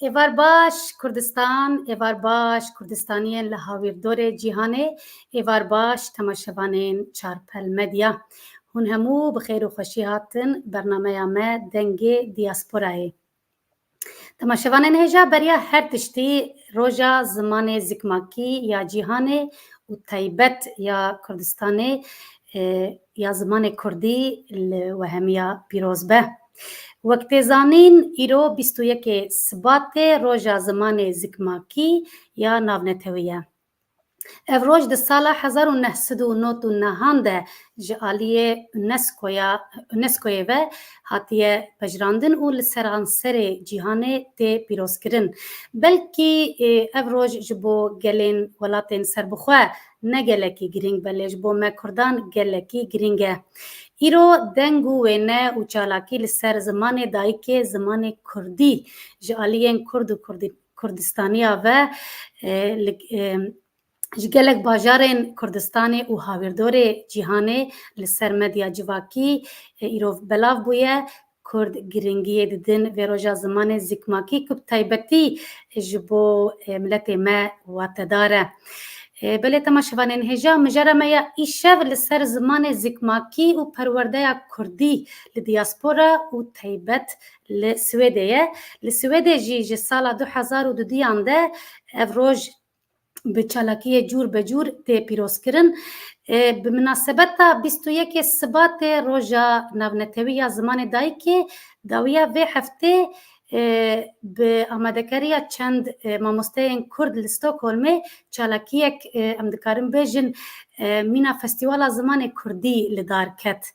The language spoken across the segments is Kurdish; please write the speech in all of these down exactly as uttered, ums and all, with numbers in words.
Êvar baş Kurdistan, êvar baş Kurdistaniyên li hawîrdorê cîhanê, êvar baş temaşevanên Çarpel Medya. Hûn hemû bi xêr û xweşî hatin bernameya me Dengê Diasporayê. Temaşevanên hêja, beriya her tiştî roja zimanê zikmakî ya cîhanê û taybet ya Kurdistanê, e, ya zimanê kurdî li we hemiya pîroz be. Wek tê zanîn, îro bîst û yekê Sibatê roja zimanê zikmakî ya navnetewî ye. Ev roj di sala hezar û neh sed û nod û nehan de ji aliyê UNESCOya, UNESCOyê ve hatiye pejirandin û li seranserê cîhanê tê pîrozkirin. Belkî, e, ev roj ji bo gelên welatên serbixwe ne gelekî girîng be, lê ji bo me Kurdan gelekî girîng e. Îro deng û wêne û çalakî li ser zimanê dayikê, zimanê kurdî ji aliyên kurd û kurdî-, Kurdistaniya ve, e, li, e, ji gelek bajarên Kurdistanê û hawîrdorê cîhanê li ser medya civakî, e, îro belav bûye. Kurd girîngiyê didin vê roja zimanê zikmakî ku bi taybetî ji bo, e, miletê me watedar e. E, belê temaşevanên hêja, mijara me ya îşev li ser zimanê zikmakî û perwerdeya kurdî li diaspora û taybet li Swêdê ye. Li Swêdê jî ji sala du hezar û duduyan de ev roj bi çalakiyê cûr be cûr tê pîrozkirin. E, bi minasebeta bîst û yekê Sibatê Roja Navnetewî ya Zimanê Dayikê, dawiya vê heftê, e, bi amadekariya çend, e, mamosteyên Kurd li Stockholmê çalakiyek, e, em dikarin bêjin, e, mîna Festîvala Zimanê Kurdî li dar ket.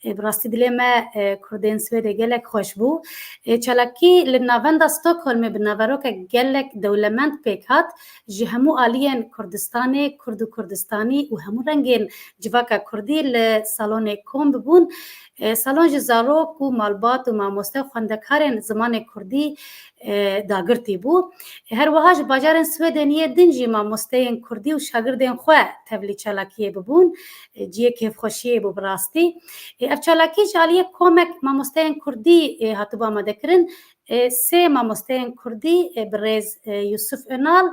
E, bi rastî dilê me, e, Kurdên Swêdê gelek xweş bû. E, çalakî li Navenda Stockholmê bi naverokek gelek dewlemend pêk hat. Ji hemû aliyên Kurdistanê, Kurd û Kurdistanî û hemû rengên civaka Kurdî li salonê kom bibûn. E, salon ji zarok û malbat û mamoste û xwendekarên zimanê Kurdî, e, dagirtî bû. E, her wiha ji bajarên Swêdên yê din jî mamosteyên Kurdî û şagirdên xwe tevlî çalakiyê bibûn. E, cihê kêfxweşiyê bû bi rastî. E, ev çalakî ji aliyê komek mamosteyên Kurdî, e, hatibû amadekirin. E, sê mamosteyên Kurdî, e, birêz, e, Yusuf Önal,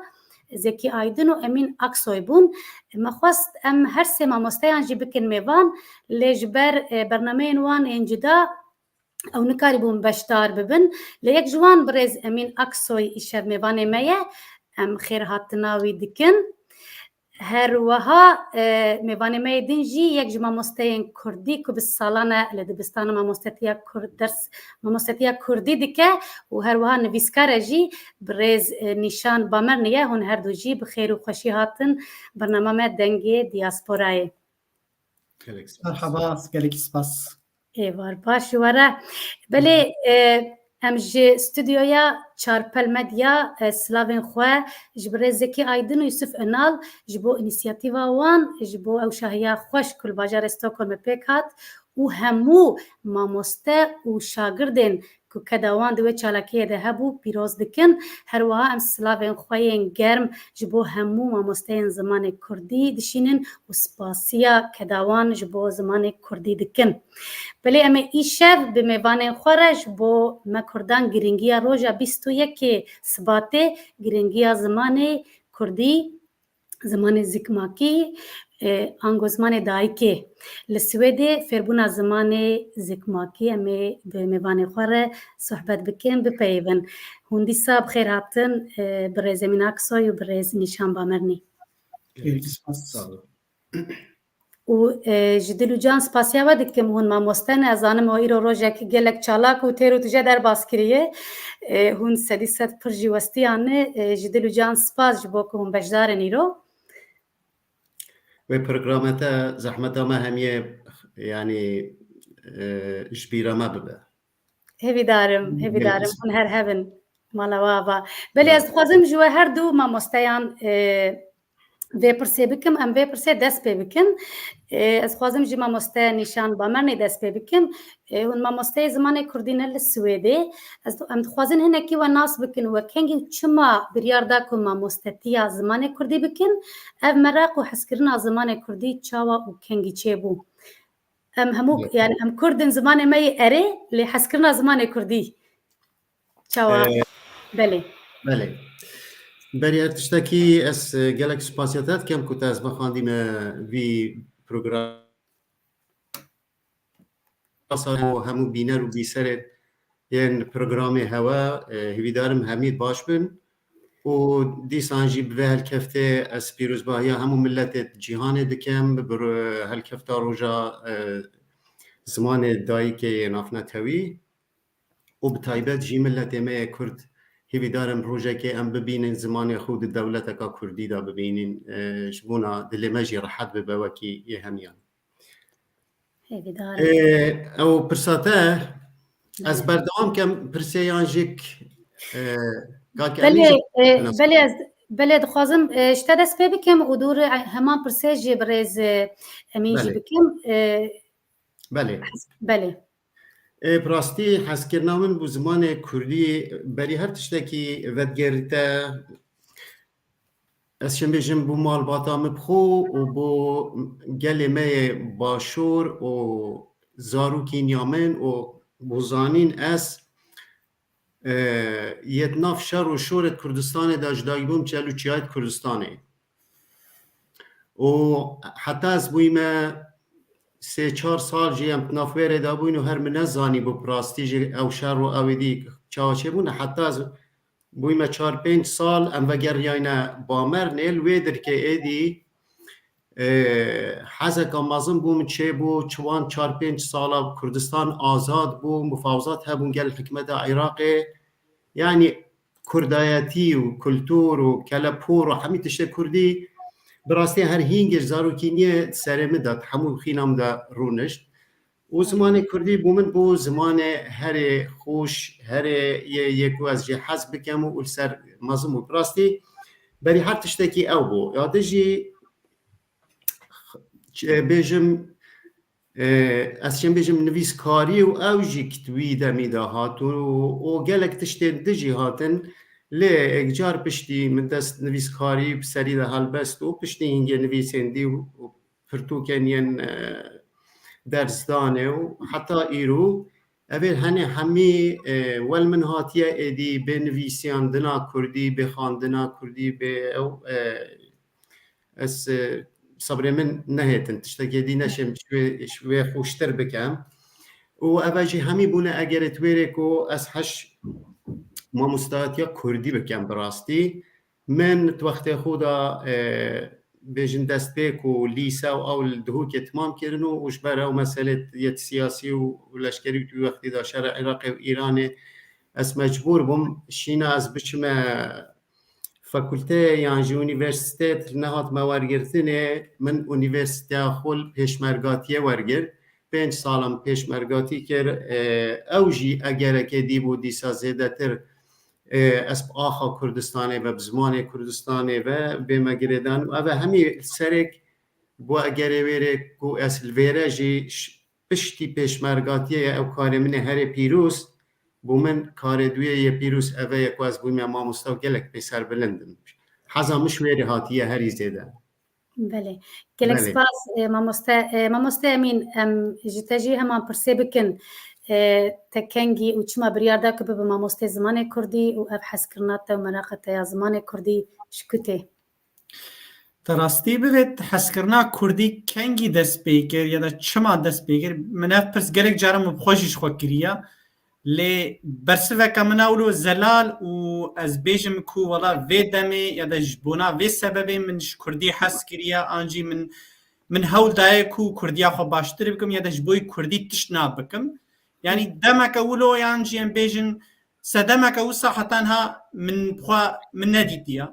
Zekî Aydin û Emîn Aksoy bûn. E, me xwest em her sê mamosteyan jî bikin mêvan, lê ji ber, e, bernameyên wan ên cuda ew nikarîbûn beşdar bibin. Lê yek ji wan birêz Emîn Aksoy îşev mêvanê me ye. Em xêrhatina wî dikin. Her wiha, e, mêvanê me yê din jî yek ji mamosteyên Kurdî ku bi salan e li dibistana mamostetiya Kurd, ders mamostetiya Kurdî dike û her wiha nivîskar e jî, birêz, e, Nîşan Bamernî ye. Hûn her du jî bi xêr û xweşî hatin bernama me Dengê Diasporayê. Gelek spas. Merhaba, gelekî spas. Êvar baş ji we re. Belê, e, em ji stûdyoya Çarpel Medya, e, silavên xwe ji birêz Zekî Aydin û Yusuf Önal ji bo înîsiyatîfa wan, ji bo ew şahiya xweş ku li bajarê Stockholmê pêk hat û hemû mamoste û şagirdên ku keda wan di wê çalakiyê de hebû, pîroz dikin. Her wiha em silavên xwe yên germ ji bo hemû mamosteyên zimanê Kurdî dişînin û spasiya keda wan ji bo zimanê Kurdî dikin. Belê em ê îşev bi mêvanên xwe re ji bo me Kurdan girîngiya roja bîst û yekê Sibatê, girîngiya zimanê Kurdî, zimanê zikmakî, e, ango zimanê dayikê li Swêdê, fêrbûna zimanê zikmakî, em ê bi mêvanê xwe re sohbet bikin, bipeyivin. Hûn dîsa bi xêr hatin, e, birêz Emîn Aksoy û birêz Nîşan Bamernî. Gelek spas. Sağ olun. Û, e, ji dil û can spasiya we dikim, hûn mamoste ne, ez zanim we îro rojek gelek çalak û têr û tije derbas kiriye. E, hûn sedî sed pir jî westiyane, e, ji dil û can spas ji bo ku hûn beşdar in îro. Wê programa te zehmeta me hemiyê, yanî, e, ji bîra me bibe. Hêvîdarim, hêvîdarim hûn her hebin. Mala we ava. Belê ez dixwazim ji we her du mamosteyan, e, vê pirsê bikim, em vê pirsê dest pê bikin. E, ez dixwazim ji mamoste Nîşan Bamernê dest pê bikim. E, hûn mamosteyê zimanê Kurdî ne li Swêdê. Ez, em dixwazin hinekî we nas bikin, we kengî û çima biryar da ku mamostetiya zimanê Kurdî bikin? Ev meraq û hezkirina zimanê Kurdî çawa û kengî çêbû? Em hemû, Evet. Yani em Kurd in, zimanê me yê erê, lê hezkirina zimanê Kurdî çawa? Ee, Belê. Belê. Berî her tiştekî ez, e, gelek spasiya te dikim ku te ez vexwendîme vî program. Hemû bîner û bîserê yên programê hewe, e, hêvîdarim hemî baş bin. Û dîsan jî bi vê helkeftê ez pîrozbahiya hemû miletê cîhanê dikim, bi ro-, helkefta roja, e, zimanê dayikê yê navnetewî. Û bi taybet jî miletê me yê Kurd, hêvîdar im rojekê em bibînin zimanê xwe di dewleteka Kurdî de bibînin, e, ji bona dilê me jî rehet bibe wekî yê hemiyan. Hêvîdar im. E, ew pirsa te, ez Belê. berdewam kem pirsê yan jî k-, e, kak Belê, Emîn jî e, nas- belê ez, belê dixwazim, e, ji te dest pê bikim û dû re heman pirsê jî bi rêz, e, Emîn jî Belê. bikim. E, Belê. Belê. Ê, bi rastî hezkirina min bo zimanê kurdî berî her tiştekî vedigere te, ez şim bêjim bo malbata min bi xwe û bo gelê me yê Başûr û zarokîn ya min û bo zanîn ez, e, yê di nav şer û şorê di Kurdistanê de ji dayik bûm, çel û çiyayê di Kurdistanê. Û heta ez bûyme sê çar sal jî em di nav wêrê de bûyn û her min nezanîbû bi rastî jî ew şer û ew êdî çawa çêbûne. Heta ez bûyme çar pênc sal em vegeriyayne Bamernê, li wê dirkê êdî, e, hezeka mezin bo min çêbû, çi wan çar pênc sala Kurdistan azad bû, mufawizat hebûn gel hikûmeta Iraqê. Yanî kurdayetî û kultur û kelepor û hemî tiştê kurdî bi rastî her hîngê zarokîniyê serê min de, hemû xîna min de rûnişt. Û zimanê kurdî bo min bû zimanê herê xweş, herê yê, yê ku ez jê hez bikim û li ser mezin bû. Bi rastî berî her tiştekî ew bû. Ya din jî, e, bêjim, e, ez çend bêjim nivîskarî û ew jî ki di wî demî de hat û, û gelek tiştên din jî hatin. Lê êkcar piştî min dest nivîskarî bi serî de helbest û piştî hingê nivîsên dî û, û pirtûkên yên, e, dersdanê û heta îro ev ê henê hemî, e, wel min hatiye êdî bê nivîsiyandina kurdî, bê xwendina kurdî, bê ew, e, ez, e, sebrê min nehêtin, tiştekê dî neşêm ji wê, ji wê xweştir bikim. Û ev jî hemî bûne egerê di wêrê ku ez heş mamostatiya kurdî bikim bi rastî. Min di wextê xwe de, e, bêjin destpêk û lîse û ew li Duhokê timam kirin û, û ji ber ew meselê yê siyasî û, û leşkerî û di wî wextî de şera Iraqê û Îranê ez mecbûr bûm şîna ez biçime fakulteyê yan jî unîversîte nehatime wergirtinê, min unîversîteya xwe li pêşmergatiyê wergirt. Pênc sal em pêşmergatî kir. E, ew jî egerekê dî bû dîsa zêdetir, e, ez bi axa Kurdistanê ve, bi zimanê Kurdistanê ve bême girêdan. Û ev e hemî serek bo egerê wêrê ku ez li vêre jî ş-, piştî pêşmergatiyê ye ew karê min ê herê pîroz. Bo min karê duyê yê pîroz ev e ye ku ez bûyme mamoste û gelek pê serbilind im. Heza min ji wêrê hatiye herî zêde. Belê. Gelek Belê. spas, e, mamoste. E, mamoste Emîn, em ji te jî heman pirsê bikin. E, te kengî û çima biryar da ku bibe mamostê zimanê kurdî û ev hezkirina te û meraqa te ya zimanê kurdî ji ku tê? Te rastî bivêt, hezkirina kurdî kengî dest pê kir ya da çima dest pê kir? Min ev pirs gelek caran min bi xwe jî ji xwe kiriye. Lê bersiveke min a wilo zelal û ez bêjim ku wela vê demê ya da ji bona vê sebebê min ji kurdî hez kiriye, an jî min, min hewl daye ku kurdiya xwe baştir bikim ya da ji bo kurdî tişt nabikim. Yanî demeke wilo yan jî em bêjin sedemeke wisa heta niha min bi xwe min nedîtiye.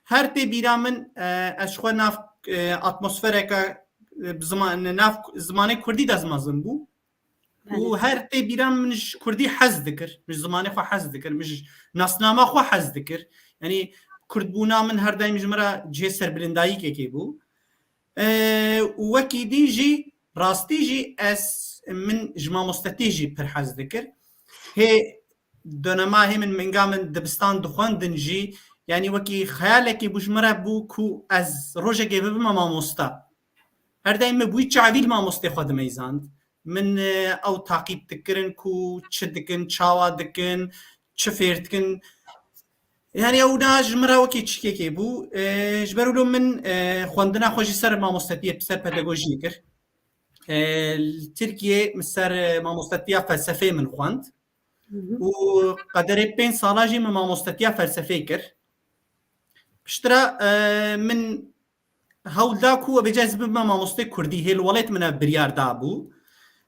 Her tê bîra min, e, ez ji xwe nav, e, atmosfereke, e, bi ziman-, nav zimanê kurdî de mezin bû. Belê. Û her tê bîra min ji kurdî hez dikir, min ji zimanê xwe hez dikir, min ji nasnama xwe hez dikir. Yanî kurdbûna min her daîm ji min re cihê serbilindayîkekê bû. E, û wekî dî jî, rastî jî ez, min ji mamostetî jî pir hez dikir. Hê dönema hê min minga min dibistan dixwendin jî, yanî wekî xeyalekî bû ji min re bû ku ez rojekê bibime mamosta. Her daîm min bi wî çavî li mamostê xwe dimeyzand. Min, e, ew taqîb dikirin ku çi dikin, çawa dikin, çi fêr dikin. Yani ew na ji min re wekî çikekê bû. E, ji ber wilo min, e, xwendina xwe jî ser mamostetiyê, ser pedagojiyê kir. E, li Tirkiyê min ser, e, mamostetiya felsefeyê min xwend. Û qederê pênc sala jî min mamostetiya felsefeyê kir. Piştre, e, min hewl da ku vêca ez bibime mamosteyê kurdî. Hê li welêt min ev biryar dabû.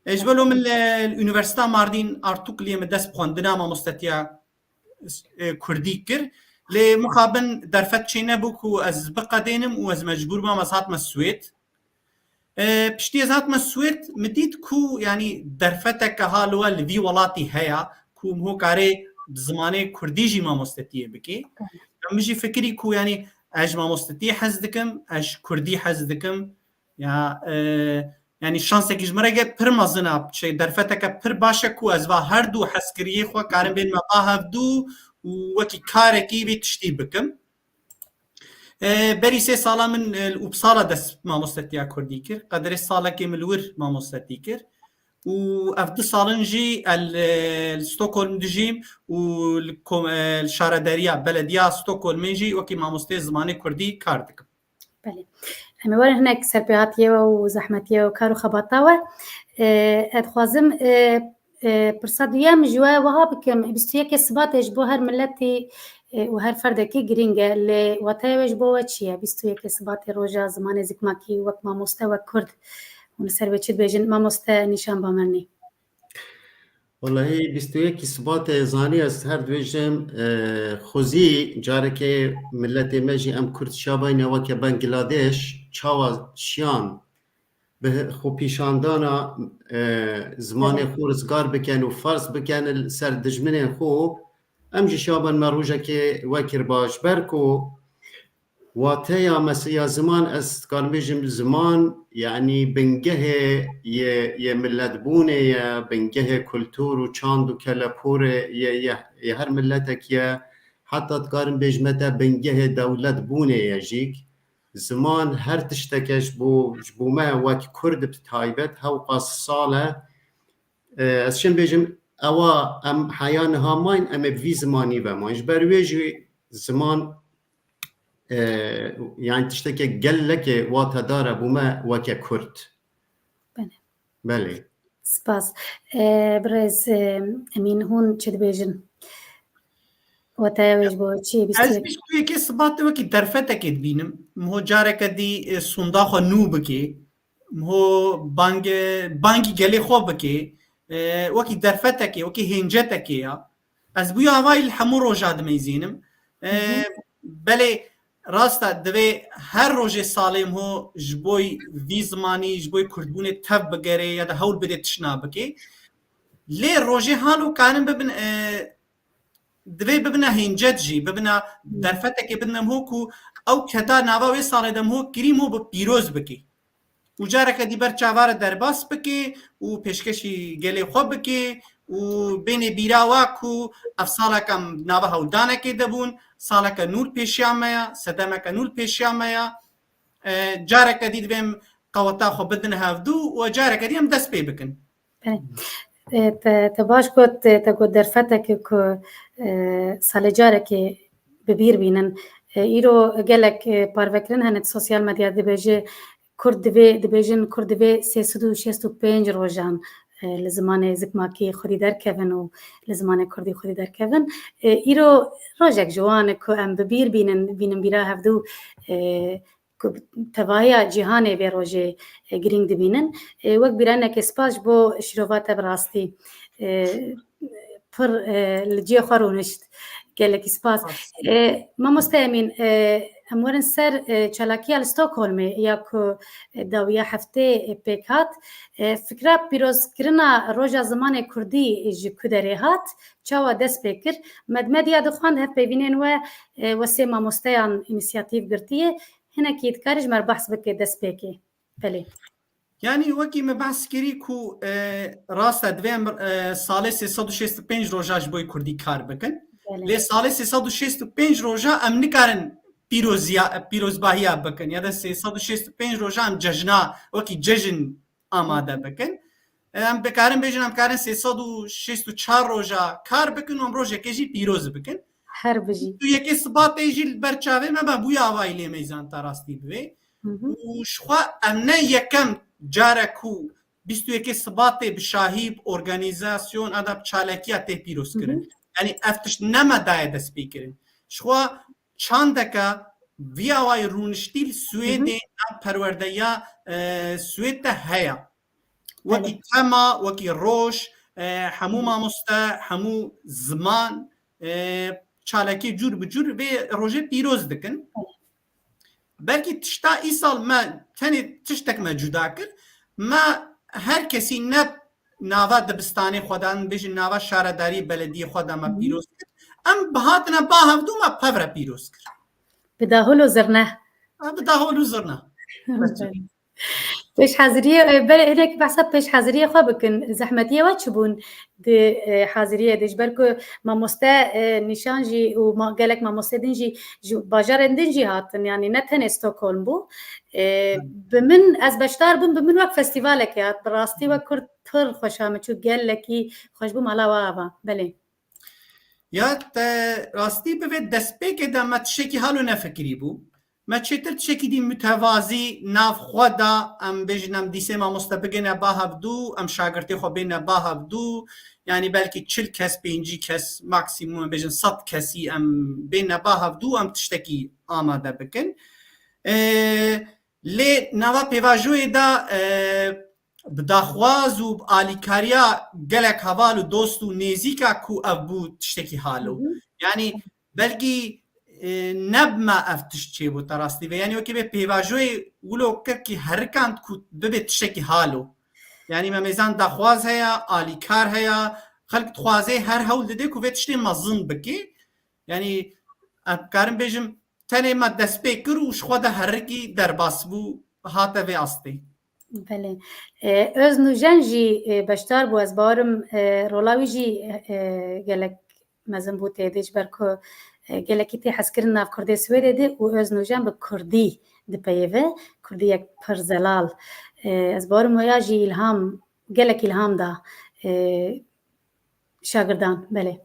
E, ji belo min li, li Unîversîta Mardîn Artukliyê min dest bi xwendina mamostetiya, e, kurdî kir. Lê mixabin derfet çênebû ku ez biqedênim û ez mecbûr bûm, ez hatime Swêd. E, piştî ez hatime Swêd, min dît ku, yanî, derfeteke ha li we li vî welatî heye ku min ho karê bi zimanê kurdî jî mamostetiyê bikê. Min jî fikirî ku, yanî, ez ji mamostetiyê hez dikim, ez ji kurdî hez dikim. Ya, e, yanî, şansekî ji min re ge pir mezin e, şey, derfeteke pir baş e ku ez va her du hezkiriyê xwe karim bênime ba hevdû û wekî karekî vê tiştî bikim. E, berî sê sala min, e, li Uppsala dest mamostetiya kurdî kir. Qederê salekê min li wir mamostetî kir. Û ev du salin jî el, e, li Stockholm dijîm û li kom-, e, li şarederiya, belediya Stockholmê jî wekî mamosteyê zimanê kurdî kar dikim. Belê. Em ê werin hinek serpêhatiyê we û zehmetiyê we û kar û xebata we. E, ez dixwazim, e, e, pirsa duyem ji we wiha bikim. Bîst û yekê Sibatê ji bo her miletî, e, û her ferdekî girîng e. Lê wateya wê ji bo we çi ye? Bîst û yekê Sibatê roja zimanê zikmakî wek mamoste, wek kurd. Hûn li ser wê çi dibêjin? Mamoste Nîşan Bamernî. Wellahî bîst û yekê Sibatê zanî ez her dibêjim, e, xwezî carekê miletê me jî em kurd şabayne weke Bangladeş, çawa şiyan bi xwepîşandana, e, zimanê xwe rizgar bikin û ferz bikin li ser dijminên xwe, em jî şaban me rojekê wekir baş. Ber ku wateya mesela ziman, ez dikarim bêjim, ziman, yanî bingehê yê, yê miletbûnê ye, bingehê kultur û çand û kelepûrê yê, yê, yê her miletek ye. Heta dikarim bêjime te bingehê dewletbûnê ye jîk. Ziman her tişteke ji bo, ji bo me wek Kurd bi taybet hewqas sal e. E, ez çim bêjim, ewa em heya niha mayn, em ê bi vî zimanî ve mayn. Ji ber wê jî ziman, e, yani tişteke gelekê watedar e bo me weke Kurd. Belê. Belê. Spas. E, birêz, e, Emîn, hûn çi dibêjin? Wateya wê ji bo çi? Ez bîst û yekê Sibatê wekî derfetekê dibînim. Min ho careke dî, e, sonda xwe nû bikê. Min ho bange-, bangî gelê xwe bikê. E, wekî derfetekê, wekî hêncetekê ya. Ez bûya avayî li hemû roja dimeyzînim. E, Hı hı. Belê, rast e, divê her rojê salê min ho ji boy vî zimanî, ji boy kurdbûnê tev bigerê ya da hewl bidê tişna bikê. Lê rojê halo karin bibin, e, divê bibine hêncet jî, bibine Hı. derfetekê bidine min ho ku ew keda nava wê salê de min ho kirî min ho bi pîroz bikê. Û careke dî ber çava re derbas bikê û pêşkêşî gelê xwe bikê û bênê bîra wa ku ev saleke em nava hewldanekê de bûn, saleke nû li pêşiya me ya, sedemeke nû li pêşiya me ya. E, careke dî divê em qeweta xwe bidin hevdû û careke dî em dest pê bikin. Belê. E, te, te baş got, e, te got derfeteke ku, e, salê carekê bi bîr bînin. E, îro gelek, e, parvekirin hene di sosyal medyayê dibêje, Kurd divê, dibêjin Kurd divê sê sed û şêst û pênc rojan, e, li zimanê zikmakî xwedî derkevin û li zimanê kurdî xwedî derkevin. E, îro rojek ji wan e ku em bi bîr bînin, bînin bîra hevdû, e, ku tevahiya cîhanê vê rojê, e, girîng dibînin. E, wek bîranekê spas ji bo şîrova te bi rastî. E, pir, e, li cihê xwe rûnişt. Gelekî spas. Spas. E, mamoste Emîn, e, em werin ser, e, çalakiya li Stockholmê ya ku, e, dawiya heftê, e, pêk hat. E, fikra pîrozkirina Roja Zimanê Kurdî ji ku derê hat, çawa dest pê kir? Me di medya de xwend hevpeyvînên we, e, we sê mamosteyan înîsiyatîf girtiye. Hinekî dikarî ji me re behs bike destpêkê. Belê. Yanî wekî me behs kirî ku, e, rast e, divê em, e, salê sê sed û şêst û pênc roja ji bo kurdî kar bikin. Belê. Lê salê sê sed û şêst û pênc roja em nikarin pîroziya, pîrozbahiya bikin. Ya da sê sed û şêst û pênc roja em cejna, wekî cejn amade bikin. Em dikarin bêjin, em karin sê sed û şêst û çar roja kar bikin û em rojekê jî pîroz bikin. Her bijî. Bîst û yekê Sibatê jî li ber çavê me be, bûye avayî lê meyzan te rastî bivê. Hı hı. Û ji xwe em ne yekem care ku bîst û yekê Sibatê bi şahî, bi organîzasyon, ada bi çalekiya tê pîroz kirin. Hı hı. Yanî ev tişt ne me daye destpêkirin. Ji xwe çandeke vî awayî rûniştî li Swêdê, hı hı, nav perwerdeya, e, Swêd de heye. Wekî, belê, tema, wekî roj, e, hemû, hı hı, mamoste, hemû ziman, e, çalakî cûr bi cûr vê rojê pîroz dikin. Belê. Belkî tişta îsal me tenê tiştek me cuda kir. Me her kesî ne nava dibistanê xwe de, em bêjin nava şaredarî belediyê xwe de me, hı hı, pîroz kir. Em bi hatine ba hevdû me pevre pîroz kir. Bi dahol û zirne. Ha, bi dahol û zirne. Belê. Pêşhaziriyê, e, belê hinek behsa pêşhaziriyê xwe bikin. Zehmetiyê we çi bûn di, e, haziriyê de? Ji ber ku mamoste, e, Nîşan jî û ma-, gelek mamoste din jî ji bajarên din jî hatin. Yanî ne tenê Stockholm bû. E, hı, bi min, ez beşdar bûm, bi min wek festîvalekê hat. Bi rastî, hı, wek Kurd pir xweşa min çû, gelekî xweş bû, mala we ava. Belê. Ya te rastî bivê, destpêkê de me tiştekî halo nefikirî bû. Me çêtir tiştekî dî mutevazî nav xwe da, em bêjin, em dîsê mamoste bigêne ba hevdû, em şagirtê xwe bêne ba hevdû, yanî belkî çil kes, pêncî kes, maksimum em bêjin sed kesî em bêne ba hevdû, em tiştekî amade bikin. Ê, lê nava pêvajoyê de, e, bi daxwaz û bi alîkariya gelek heval û dost û nêzîka ku ev bû tiştekî halo. Hı hı. Yanî belkî, e, ne bi me ev tişt çêbû te rastî ve. Yanî wekî bê pêvajoyê wilo kir kî herikand ku bibe tiştekî halo. Yanî me mêzan daxwaz heye, alîkar heye, xelk dixwaze, her hewl dide ku vê tiştê mezin bike. Yanî em karin bêjim, tenê me destpê kir û ji xwe de herikî derbas bû, hate vê astê. Belê. E, Öznujen jî, e, beşdar bû, ez bawerim, e, rola wî jî, e, gelek mezin bû tê de, ji ber ku, e, gelekî tê hezkirin nav Kurdê Swêdê de û Öznujen bi Kurdî dipeyivê. Kurdiyek pir zelal. E, ez bawerim waya jî îlham, gelek îlham da, e, şagirdan, belê.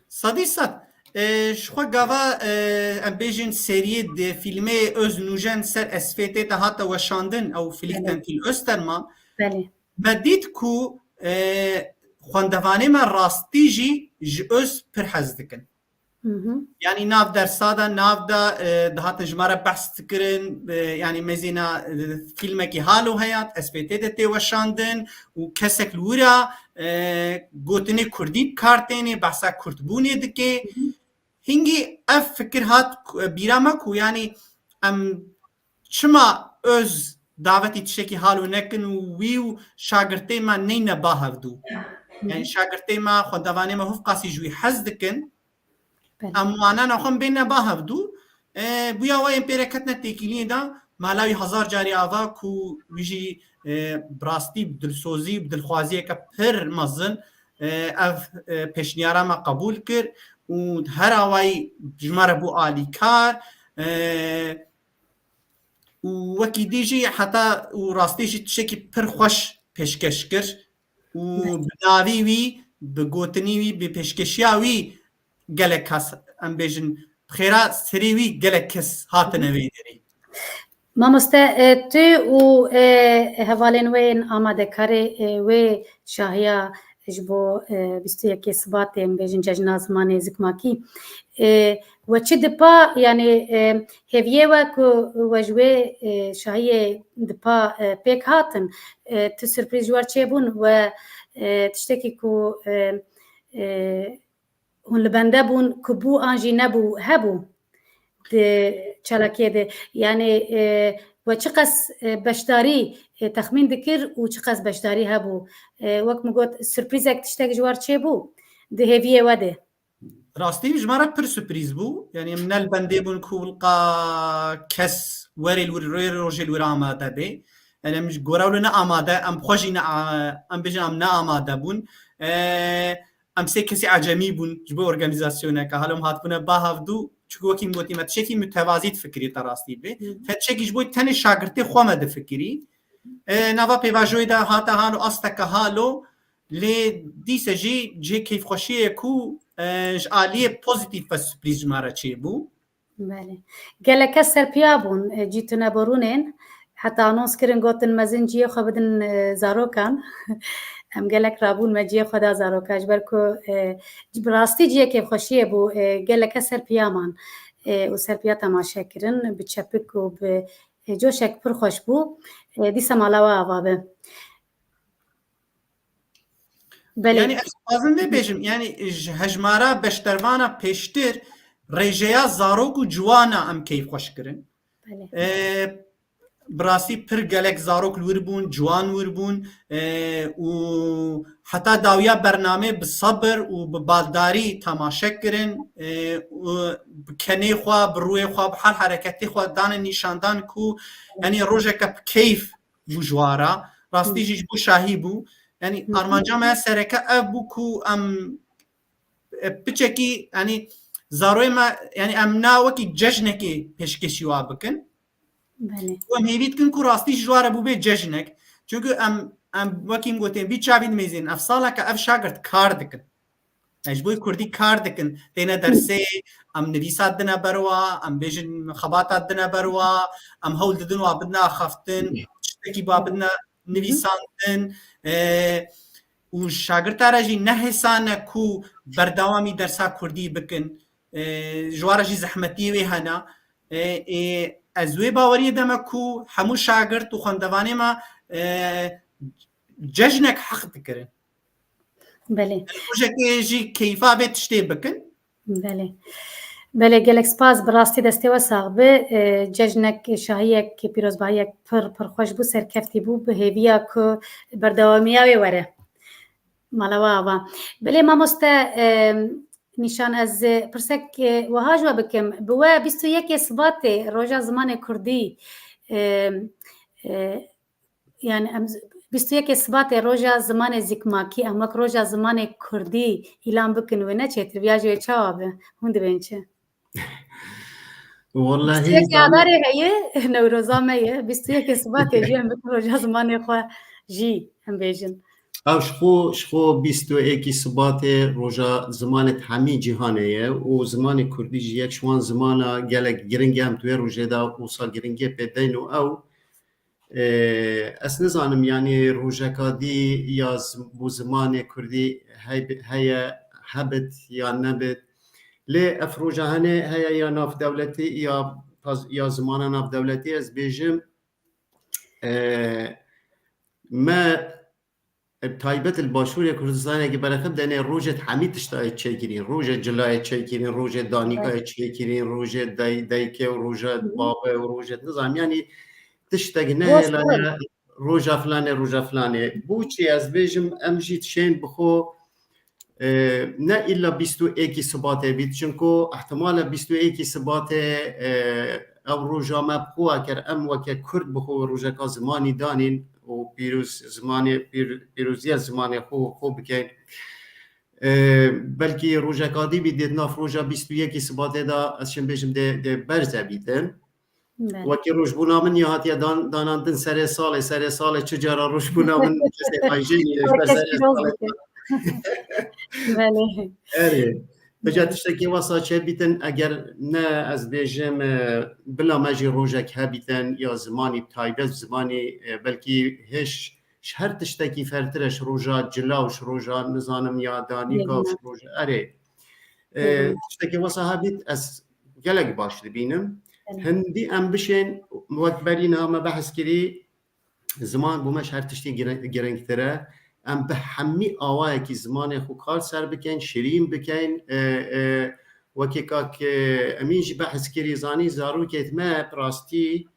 Sedî sed. E, ji xwe gava, e, em bêjin seriyê di fîlmê Öznujen ser S F T de hate weşandin, ew Flüchten, belê, Till Östermalm. Belê. Me dît ku, e, xwendevanê me rastî jî ji Öz pir hez dikin. Hı hı. Yanî nav dersa de, nav de, e, dihatin ji me re behs dikirin, e, yanî mêzêna, e, fîlmekî halo heye, S F T de tê weşandin û kesek li wira, e, gotinê kurdî bi kar tênê, behsa kurdbûnê dike. Hı hı. Hingî ev fikir hat ku, e, bîra me ku, yanî em çima Öz davetî tiştekî halo nekin û wî û şagirtê me neyne ba hevdû? Hı hı. Yanî şagirtê me, xwendevanê me hûfqasî ji wî hez dikin. Belê. Em wana naxwe bêne ba hevdû. E, bûya we yên pêre ketine têkiliyê de, mala wî hezar carî ava ku wî jî, e, bi rastî, bi dilsozî, bi dilxwaziyeke pir mezin, e, ev, e, pêşniyara me qebûl kir û her awayî ji me re bû alîkar. E, û wekî dî jî heta û rastî jî tiştekî pir xweş pêşkeş kir û, belê, bi navî wî, bi gotinî wî, bi pêşkeşiya wî gelek kes, em bêjin, bi xêra serê wî gelek kes hatine vê derê. Mamoste, e, tu û, e, hevalên we yên amadekarê, e, wê şahiya ji bo, e, bîst û yekê Sibatê, em bêjin, Cejna Zimanê Zikmakî, e, we çi dipa, yanî, e, hêviyê we ku we ji wê, e, şahiyê dipa, e, pêk hatin, e, tu surprîz ji we re çêbûn, we, e, tiştekî ku, e, e, hûn li bende bûn, ku bû an jî nebû, hebû di çalakiyê de? Yanî, e, we çiqas, e, beşdarî, e, texmîn dikir û çiqas beşdarî hebû? E, wek min got, surprîzek, tiştek ji we re çêbû di hêviyê we de? Rastî, ji me re pir surprîz bû. Yanî em ne li bendê bûn ku wilqa kes were li wir, rê rojê li wir amade bê. Yanî em ji gora wilo ne amade, em xwe jî ne a-, em bêjin em ne amade bûn. E, em sê kesî ecemî bûn ji bo organîzasyoneke. Halo em hatibûne ba hevdû, çunku wekî min gotî, me tiştekî mutevazî difikirî te rastî bê. Hı hı. Te tiştekî ji bo tenê şagirtê xwe me difikirî. E, nava pêvajoyê de hate halo, asteke halo, lê dîse jî cihê keyfxweşiyê ye ku e, ji aliyê pozîtîf ve surprîz ji me re çêbû. Belê. Gelek kes serpiya bûn, e, cî tune borûnên. Heta anons kirin, gotin mezin ciyê xwe bidin, e, zarokan. Em gelek rabûn me ciyê xwe da zarokan. Ji ber ku, e, bi rastî ciyê kêfxweşiyê bû, e, gelek kes serpiya man, e, û serpiya temaşe kirin. Bi çepik û bi, e, coşek pir xweş bû. E, dîsa mala we ava be. Belê. Yanî ez dixwazim vê bêjim, yanî ji hejmara beşdervana pêştir rêjeya zarok û ciwana em keyfxweş kirin. Belê. E, bi rastî pir gelek zarok li wir bûn, ciwan wir bûn, e, û heta dawiya bernamê bi sebir û bi baldarî temaşe kirin, e, û bi kenê xwe, bi rûyê xwe, bi hal hereketê xwe dane nîşandan ku, yanî rojeke bi keyf bû ji wa re. Rastî jî ji bo şahî bû. Yanî armanca me sereke ev bû ku em, e, piçekî, yanî zaroyê me, yanî em na wekî cejnekê pêşkêşî wa bikin. Belê. Û em hêvî dikin ku rastî ji wa re bûbê cejnek. Çunku em, em wekî min gotê, vî çavî dimêzin, ev saleke ev şagirt kar dikin. Ji bo kurdî kar dikin. Têne dersê, em nivîsa dine ber wa, em bêjin xebata dine ber wa, em hewl didin wa bidine axaftin, tiştekî ba bidine nivîsandin. E, û şagirta re jî ne hêsan e ku berdewamî dersa kurdî bikin. E, ji wa re jî zehmetiyê wê hene. E, e, ez wê baweriyê de me ku hemû şagirt û xwendevanê me, e, cejnek heq dikirin. Belê. Rojekê jî keyfa vê tiştê bikin. Belê. Belê, gelek spas, bi rastî destê we sax be. E, cejnek, şahiyek, pîrozbahiyek pir, pir xweş bû, serkeftî bû, bi hêviya ku berdewamiya wê were. Mala we ava. Belê mamoste, e, Nîşan, ez, e, pirsek, e, wiha ji we bikim. Bi we bîst û yekê Sibatê roja zimanê kurdî, e, e, Yani em z-, bîst û yekê Sibatê roja zimanê zikmakî, em wek roja zimanê kurdî îlan bikin, wê ne çêtir, viya jî wê çawa be? Hûn dibên çi? Wallahî bîst û yekê Adarê heye, Newroza me ye. Bîst û yekê Sibatê jî em bikin roja zimanê xwe jî em bêjin. Ew ji xwe, ji xwe bîst û yekê Sibatê roja zimanê hemî cîhanê ye û zimanê kurdî jî yek ji wan zimana gelek giring e. Em tu wê rojê de wisa giringiyê pê deyn û ew Ê, ez nizanim, yanî rojeka dî ya z-, bo zimanê kurdî hey-, heye, hebit ya nebit. Lê ev roja hene heye ya navdewletî ya paz-, ya zimana navdewletî, ez bêjim, ê, me Bi taybet li Başûrê Kurdistanê ki berexib denê rojê hemî tişta yê çêkirîn. Rojê cila yê çêkirîn, rojê danîka yê çêkirîn, rojê day-, dayikê û roja babe û rojê nizam. Yanî tiştek nehêlane roja filanê, roja filanê. Bo çi ez bêjim, em jî dişên bi xwe, e, ne îlla bîst û êkî Sibatê bît, çunku ihtimale bîst û êkî Sibatê, e, ew roja me bi xwe ker em weke Kurd bi xwe rojeka zimanî danîn û pîroz zimanê, pîr-, pîroziya zimanê xwe, xwe bikeyn. E, belkî rojeka dî bî dê di nav roja bîst û yekê Sibatê de, ez şim bêjim dê, dê berze bîtin. Belê. Wekî rojbûna min ya hatiye dan-, danandin serê salê, serê salê çi cara rojbûna min kesê xwe jê nîne, ji ber serê salê. Belê. Erê. Vêca tiştekî wesa çêbîtin, eger ne ez bêjim, e, bila me jî rojek hebîtin ya zimanî taybet, zimanî, e, belkî hêj ji her tiştekî fertir e, ji roja cila û ji roja nizanim ya danîka û ji roja erê. E, tiştekî wesa hebît ez gelek baş dibînim. Hindî em bişên wek berî niha me behs kirî, ziman bo me ji her tiştî gire-, giringtir e. Em bi hemî awayekî zimanê xwe kar ser bikeyn, şirîn bikeyn. E, e, wekî kak, e, Emîn jî behs kirî, zanî zarokêt me bi rastî,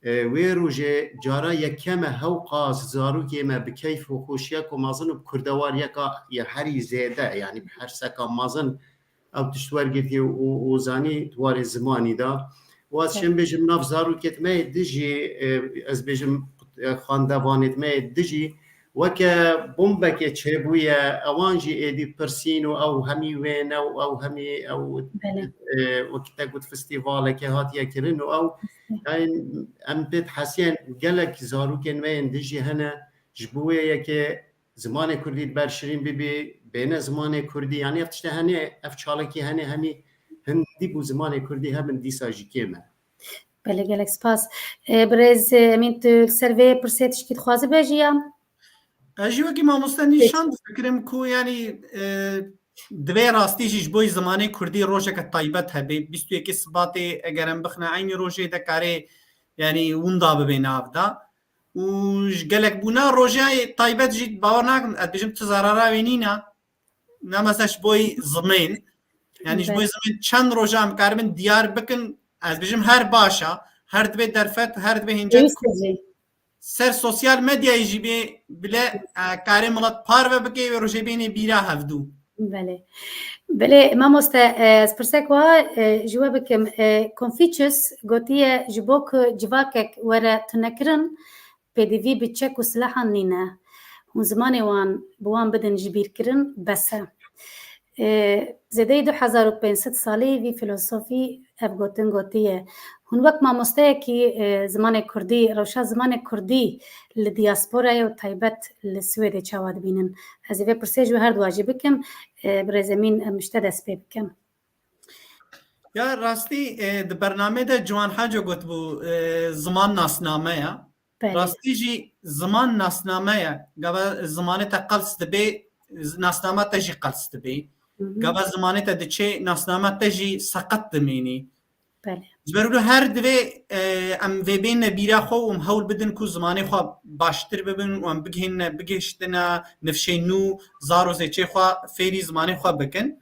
e, wê rojê cara yekem e hewqas zarokê me bi keyf û xweşiyek û mezin û bi kurdewariyeka ya herî zêde, yanî bi herseka mezin ew tişt wergirtiye û, û zanî di warê zimanî de. Û ez şim bêjim nav zarokêt me yê dijî, e, ez bêjim, e, xwendevanêt me yê dijî weke bombekê çêbûye, ewan jî êdî pirsîn û ew hemî wêne û ew hemî ew, e, wekî te got festîvalekê hatiye kirin û ew, yani, em pê dihesiyên gelek zarokên me yên dijî hene, ji bo wê yekê zimanê kurdî di ber şirîn bibî, bêne zimanê kurdî. Yanî ev tişte hene, ev çalakî hene, hemî hindî bû zimanê kurdî hebin dîsa jî kêm e. Belê, gelek spas. E, birêz, e, Emîn, tu li ser vê pirsê tişkî dixwazî bêjî ya? Ez jî wekî mamoste Nîşan difikirim ku, yanî, e, divê rastî jî ji bo zimanê kurdî rojeke taybet hebe. Bîst û yekê Sibatê eger em bixine eynî rojê de karê, yanî, winda bibe nav de. Û ji gelek bûna rojê taybet jî bawer nakim, ez dibêjim tu zarara wê nîne. Ne mesela ji bo zimên. Yanî ji bo zimên çend roja em karibin diyar bikin, ez dibêjim her baş a, her divê derfet, her divê hêncek ser sosyal medyayê jî bê bile, e, karê milet parve bike, wê rojê bênê bîra hevdû. Belê. Belê, mamoste, e, ez pirsek wa, e, ji we bikim. E, Confucius gotiye, ji bo ku civakek were tunekirin, pêdivî bi çek û silahan nîne. Hûn zimanê wan bi wan bidin ji bîr kirin, bes e. E, zêdeyî du hezar û pênc sed salî vî filozofî ev gotin gotiye. Hûn wek mamosteyekî, e, zimanê kurdî, rewşa zimanê kurdî li diasporayê û taybet li Swêdê çawa dibînin? Ez ê vê pirsê ji we her duwa jî bikim. E, birêz Emîn, em ji te dest pê bikin. Ya rastî, e, di bernamê de Ciwan Haco gotibû, e, ziman nasname ye. Belê. Rastî jî ziman nasname ye. Gava zimanê te qels dibe, z-, nasnama te jî qels dibe. Hı hı. Gava zimanê te diçe, nasnama te jî seqet dimînî. Belê. Ji ber wilo her divê, e, em vê bêne bîra xwe û em hewl bidin ku zimanê xwe baştir bibin û em bigihîne, bigihiştine nifşê nû, zar û zêçê xwe fêrî zimanê xwe bikin.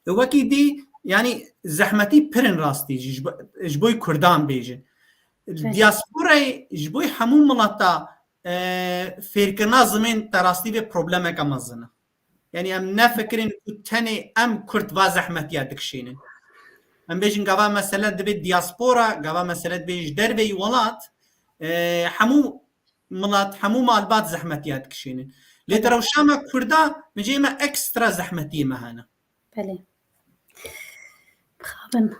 Wekî dî, yanî zehmetî pir in rastî jî, ji bo, ji bo Kurdan bêjin. Belê. Diasporayê ji bo hemû mileta, e, fêrkirina zimên te rastî vê problemeke mezin e. Yanî em nefikirin ku tenê em Kurd va zehmetiya dikişînin. Em bêjin gava mesele dibe diaspora, gava mesele dibe ji derveyî welat, e, hemû milet, hemû malbat zehmetiya dikişînin. Lê di rewşa me Kurda, mi cê me ekstra zehmetiyê me hene. Belê. Mixabin.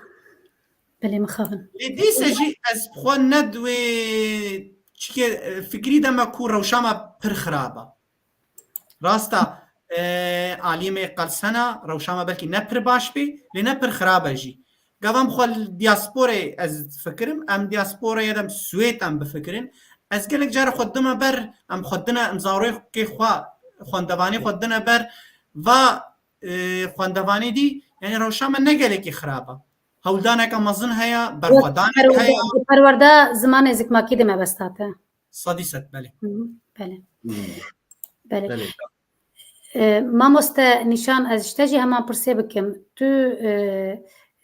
Belê, mixabin. Lê dîse jî ez xwe ne di wê çikê, e, fikrî de me ku rewşa me pir xirab e. Rast e, e, aliyê me qels hene, rewşa me belkî ne pir baş bê, lê ne pir xirab e jî. Gava em xwe li diasporayê ez fikirim, em diasporayê de em Swêd em bifikirin. Ez gelek cara xwe dime ber, em xwe dine, em zarokê xwe, xwendevanê xwe dine ber, va, e, xwendevanê dî, yanî rewşa me ne gelekî xirab e. Hewldaneke mezin heye, berxwedanek heye. Perwerda zimanê zikmakî de mebesta te. Sedî sed, belê. Hı hı, belê. Hmm. Belê. Belê. E, mamoste Nîşan, ez ji te jî heman pirsê bikim. Tu, e,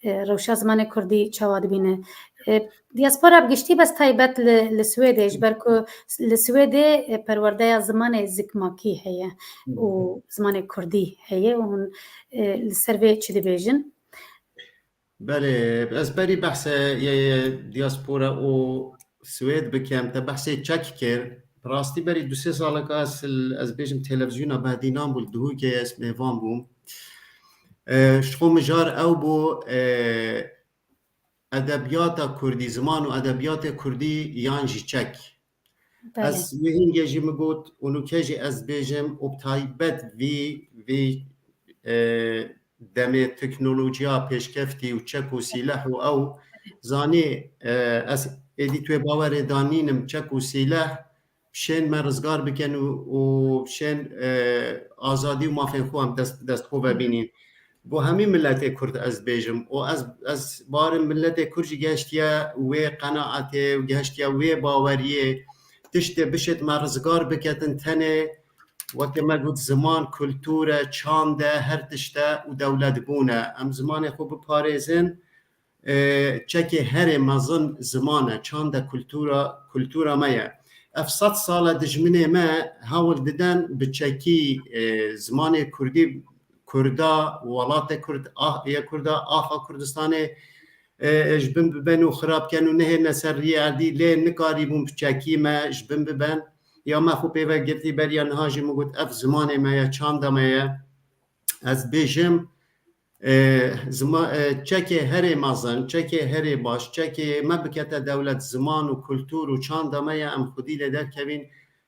e, rewşa zimanê kurdî çawa dibîne? E, diaspora bi giştî bes taybet li, li Swêdê, ji ber ku li Swêdê, e, perwerdeya zimanê zikmakî heye û zimanê kurdî heye û hûn, e, li ser vê çi dibêjin? Belê, ez berî behse yê, yê diaspora û Swêd bikem, te behsê çek kir. Bi rastî berî du sê saleka ez, ez bêjim televîzyona Behdînan bû, li Duhokê ez mêvan bûm. E, ji xwe mijar ew bû, e, edebiyata kurdî, ziman û edebiyatê kurdî yan jî çek. Belê. Ez wê hingê jî min got û nûke jî ez bêjim û bi taybet vî, vî, e, demê teknolojiya pêşkeftî û çek û sîleh û ew zanî, e, ez êdî tu yê bawerê danînim çek û sîleh şên me rizgar bikin û, û şên, e, azadî û mafên xwe em dest, dest xwe vebînîn. Bo hemî miletê Kurd ez bêjim û ez, ez barim miletê Kurd jî gehiştiye wê qenaetê û gehiştiye wê baweriyê. Tiştê bişêt me rizgar biketin tenê, wekî me got, ziman, kultur e, çand e, her tişt e û dewletbûn e. Em zimanê xwe biparêzin, e, çekê herê mezin ziman e, çand e, kultura, kultura me ye. Ev sed sal e dijminê me hewl didin bi çekî, e, zimanê kurdî, kurda, welatê kurd, ah, yê kurda, axa Kurdistanê, e, ji bin bibin û xirab ken û nehêne ser riyê erdî, lê nikarîbûn bi çekî me ji bin bibin. Ya me xwe pê ve girtî beriya niha jî min got, ev zimanê me ye, çanda me ye. Ez bêjim, e, zima-, e, çekê herê mezin, çekê herê baş, çekê me bikete dewlet, ziman û kultur û çanda me ye, em xwedî lê derkevîn,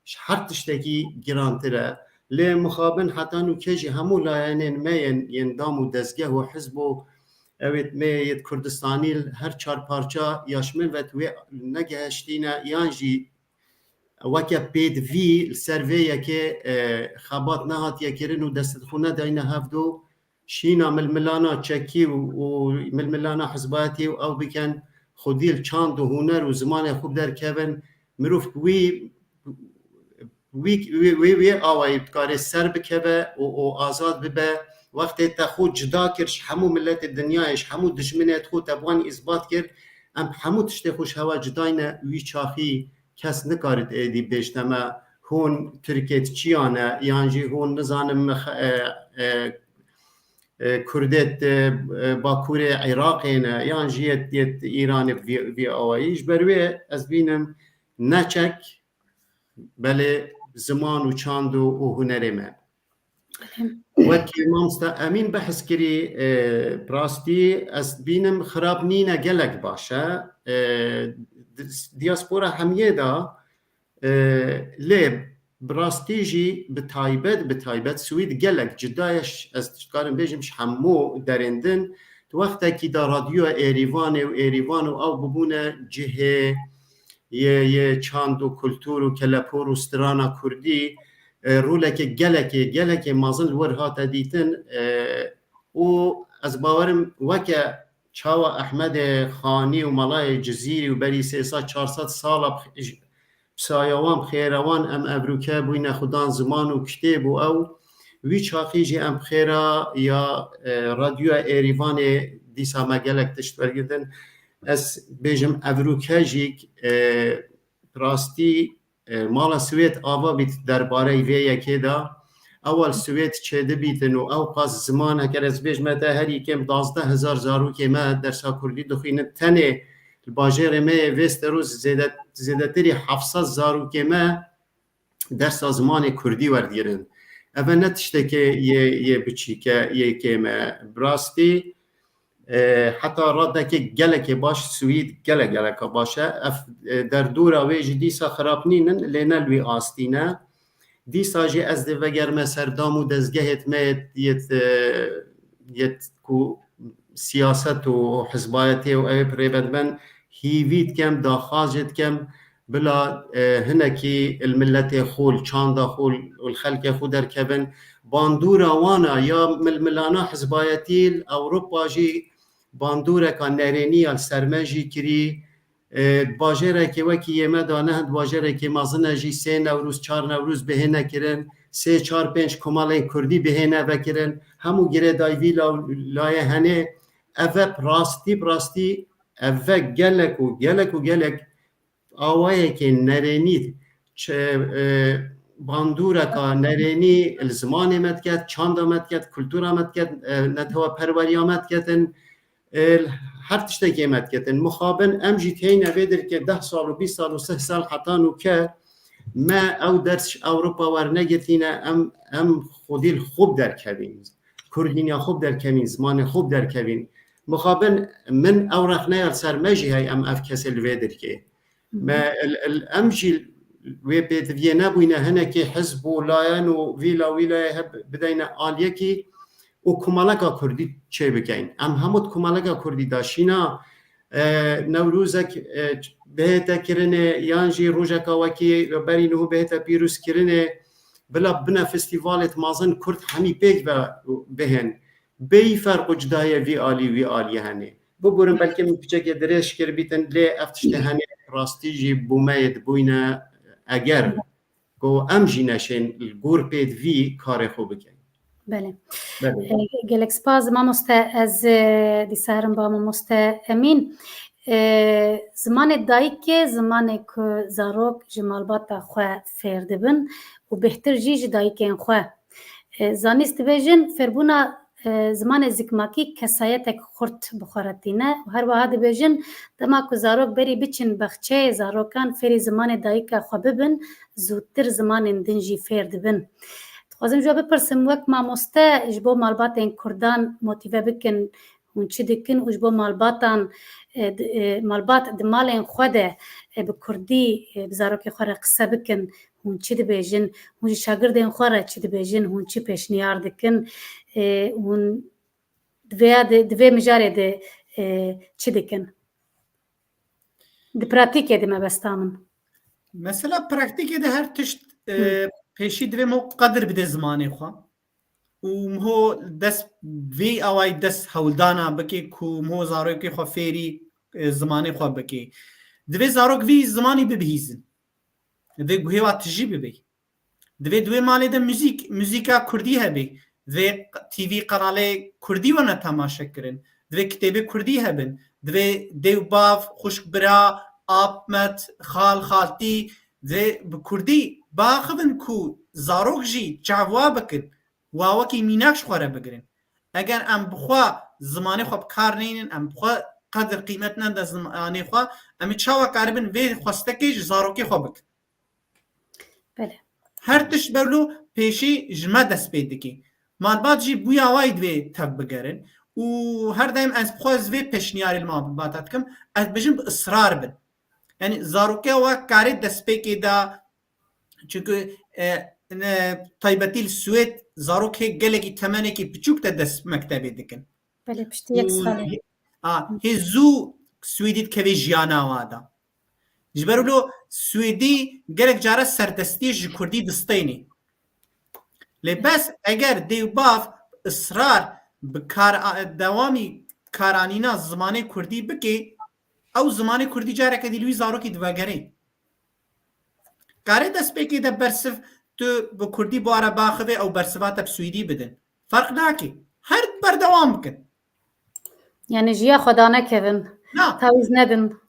ji her tiştekî girantir e. Lê mixabin heta nûke jî hemû layenên me yên, yên dam û dezgeh û hizb û ewêt me yêt Kurdistanî li her çar parça ya ji min vet wê negehiştîne yan jî weke pêdivî li ser vê yekê, e, xebat nehatiye kirin û destxwe nedayne hevdû. Şîna milmilana çekî û, û milmilana hizbayetî û ew bikin, xwedî li çand û huner û zimanê xwe derkevin. Mirov wî, wî, wî, wî, wî awayî dikare ser bikeve û, û azad bibe. Wextê te xwe cida kir ji hemû miletê dinyayê, ji hemû dijminê xwe te bi wan îsbat kir, em hemû tiştê xwe ji hewa cidayne, wî çaxî kes nikarit êdî bêjte me hûn Tirkêt çiya ne, yan jî hûn nizanim e, e, e, Kurdêt e, e, Bakurê Iraqê ne, yan jî yêt, yêt Îranê vî, vî awayî. Ji ber wê ez bînim ne çek, belê ziman û çand û, û hunerê me. Wek mamosta Emîn behs kirî, e, bi rastî ez bînim xirab nîne, gelek baş e. E, di-, diaspora hemiyê de, e, lê bi rastî jî bi taybet, bi taybet Swîd gelek cuda ye. Ş-, ez dikarim bêjim ji hemû derên din. Di wextekî de radyoya Êrîvanê û Êrîvan û ew bibûne cihê yê, yê çand û kultur û kelepor û strana kurdî, e, roleke gelekê, gelekê mezin li wir hate dîtin, e, û ez bawerim weke çawa Ehmedê Xanî û Melayê Cizîrî û berî sê sed çar sed sala bi saya wan, bi xêra wan em evrûke bûyne xudan ziman û kitêb û ew, wî çaxî jî em bi xêra ya, e, radyoya Êrîvanê dîsa me gelek tişt wergirtin. Ez bêjim evrûke jî, e, rastî, e, mala Swêd ava bît derbarey vê yekê de. Ewel Swêd çêdibîtin û ewqas ziman, heger ez bêjme te, herî kêm duwazdeh hezar zarokê me dersa kurdî dixwînin. Tenê li bajêrê me yê Västerås zêde-, zêdetirî heft sed zarokê me dersa zimanê kurdî werdigirin. Ev ne tiştekê yê, yê biçîke, yê kêm e. Bi rastî, e, heta radekê gelekê baş, Swîd gelek geleka baş e. Ev, e, derdora wê jî dîsa xirab nînin, lê ne li wî astî ne. Dîsa jî ez dê vegerme ser dam û dezgehêt me yêt, yêt, e, yêt ku siyaset û hizbayetê û ew ê bi rê ve diben, hîvî dikem, daxwaz jê dikem, bila, e, hinekî li miletê xwe, li çanda xwe û li xelkê xwe derkevin. Bandora wan a ya milmilana hizbayetî li Ewropa jî bandoreka nerênî ya li ser me jî kirî. E, bajêrekê wekî yê me de ne, di bajêrekê mezin e jî sê Newrûz, çar Newrûz bihêne kirin, sê, çar, pênc komelên kurdî bihêne vekirin. Hemû girêdayî vî la-, layê henê. Ev e bi rastî, bi rastî, ev e gelek û gelek û gelek awayekê nerênî, çi, e, bandoreka nerênî li zimanê me diket, çanda me diket, kultura me diket, e, neteweperweriya me diketin, e, her tiştekê me diketin. Mixabin em jî têyne vê derkê deh sal û bîst sal û sih sal heta nûke me ew ders ji Ewropa wernegirtîne, em, em xwedî li xwe bi derkevîn. Kurdîniya xwe bi derkevîn, zimanê xwe bi derkevîn. Mixabin min ew rexneya li ser me jî heye, em ev kesê li vê derkê. Me el, el, em jî wê pêdiviyê nebûyne, hinekî hizb û layen û vîla wîlayê hep bideyne aliyekî û komeleka kurdî çêbikeyn. Em hemû di komeleka kurdî de şîna, e, Newrozek, e, bihête kirinê yan jî rojeka wekî berî niho bihête pîrozkirinê, bila bine festîvalêt mezin kurd hemî pêk ve bihên. Bêyî ferq û cudayê vî alî wî alî hene. Biborin belkî min piçekê dirêj kiribîtin, lê ev tiştê hene rastî jî bo me yê dibûyne eger ku em jî neşên li gor pêdivî karê xwe bikin. Belê. Belê. E, gelek spas mamoste, ez, e, dîsa herim ba mamoste Emîn. E, zimanê dayikê, zimanê ku zarok ji malbata xwe fêr dibin û bêhtir jî ji dayikên xwe. E, zanîst dibêjin, fêrbûna, e, zimanê zikmakî kesayetek xurt bi xwe re tîne û her wiha dibêjin, dema ku zarok berî biçin baxçeyê zarokan fêrî zimanê dayika xwe bibin, zûtir zimanên din jî fêr dibin. Dixwazim ji we bipirsim, wek mamoste ji bo malbatên kurdan motîve bikin, hûn çi dikin û ji bo malbatan, e, di, e, malbat di malên xwe de, e, bi kurdî, e, bi zarokê xwe re qise bikin, hûn çi dibêjin, hûn ji şagirdên xwe re çi dibêjin, hûn çi pêşniyar dikin, e, hûn di vêya de, di vê mijarê de, e, çi dikin? Di pratîkê de mebesta min. Mesela praktîkê de her tişt, e, Hı. pêşî divê mo qedir bide zimanê xwe. Û miho dest vê awayî dest hewldana bike ku miho zarokê xwe fêrî, e, zimanê xwe bike. Divê zarok vî zimanî bibihîzin. Divê guhê wa tijî bibe. Divê di wê malê de muzîk, muzîka kurdî hebe. Divê T V qenalê kurdî wene temaşe kirin. Divê kitêbê kurdî hebin. Divê dê û bav, xwişk bira, ap, met, xal, xaltî, divê bi kurdî biaxivin ku zarok jî çavwa bikin. Wa wekî mînak ji xwe re bigirin. Eger em bi xwe zimanê xwe bi kar neynin, em bi xwe qedir qîmet nede zimanê xwe, em ê çawa karibin vê xwestekê ji zarokê xwe bikin? Belê. Her tişt berlo pêşî ji me dest pê dike. Malbat jî bûya wayî divê tev bigerin û her daim ez bi xwe ez vê pêşniyarê li malbata dikim, ez dibêjim bi israr bin. Yanî zarokê we karê destpêkê de, çunku, e, ne, taybetî li Swêd zarok hê gelekî temenekî piçûk de dest mektebê dikin. Belê, piştî yek Û salê. hê, a, hê zû Swêdî dikeve jiyana wa de. Ji ber wilo Swêdî gelek cara serdestiyê ji kurdî distênê. Lê bes eger dê û bav israr bi kar a, dewamî karanîna zimanê kurdî bike, ew zimanê kurdî careke dî li wî zarokî divegerê. Karê destpêkê de bersiv tu bi kurdî bi ara baxivê ew bersiva te bi swêdî bidin. Ferq nake. Her berdewam bikin. Yani ji ya xwe danekevin. Na. Tawîz nedin.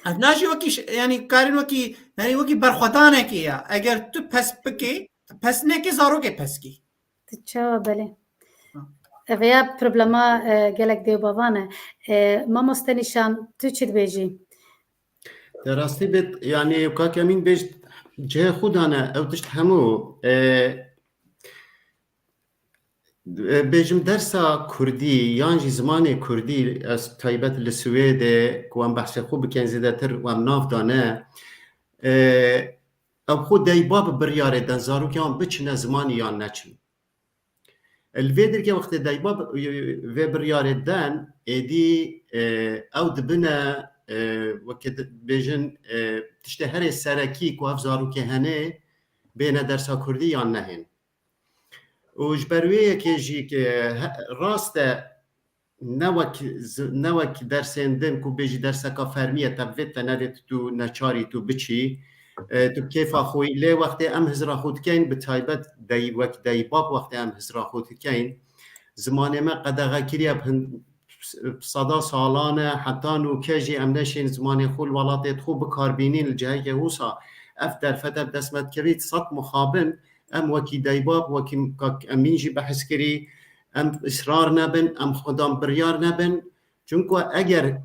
Ev na jî wekî ş-, yani karên wekî, yani wekî berxwedanekê ya. Eger tu pes bikê, pes nekê zarokê pes kê. Tu çawa belê? Ha. Ev ya problema, e, gelek dê û bavan e. E, mamoste Nîşan, tu çi dibêjî? Te rastî bêt, yani kak Emîn bêj cihê xwe dane, ew tişt hemû, e, e, bêjim dersa kurdî yan jî zimanê kurdî, ez taybet li Swêdê ku em behsê xwe bikin zêdetir em nav dane, e, ew xwe dayba bi biryarê den zarokê wan biçine zimanî yan neçin. Li vê dirkê wextê dayba bi-, vê biryarê den êdî, e, ew dibine, e, weke di-, bêjin, e, tiştê herê serekî ku ev zarokê hene bêne dersa kurdî yan nehên. Û ji ber wê yekê jî ke he-, rast e, ne wek zi-, ne wek dersên din ku bêjî derseka fermî ye, te vêt te nevêt tu neçarî tu biçî, e, tu bi kêfa xwe yî. Lê wextê em hizra xwe dikeyn, bi taybet dey-, wek deybab wextê em hizra xwe dikeyn, zimanê me qedexe kiriye bi hin-, bi seda salan e, heta nûke jî em neşên zimanê xwe li welatê xwe bikar bînîn li cihekê wisa. Ev derfet, ev dest me dikevî sed mixabin, em wekî deybab, wekî kak Emîn jî behs kirî, em israr nebin, em xwedan biryar nebin. Çunku eger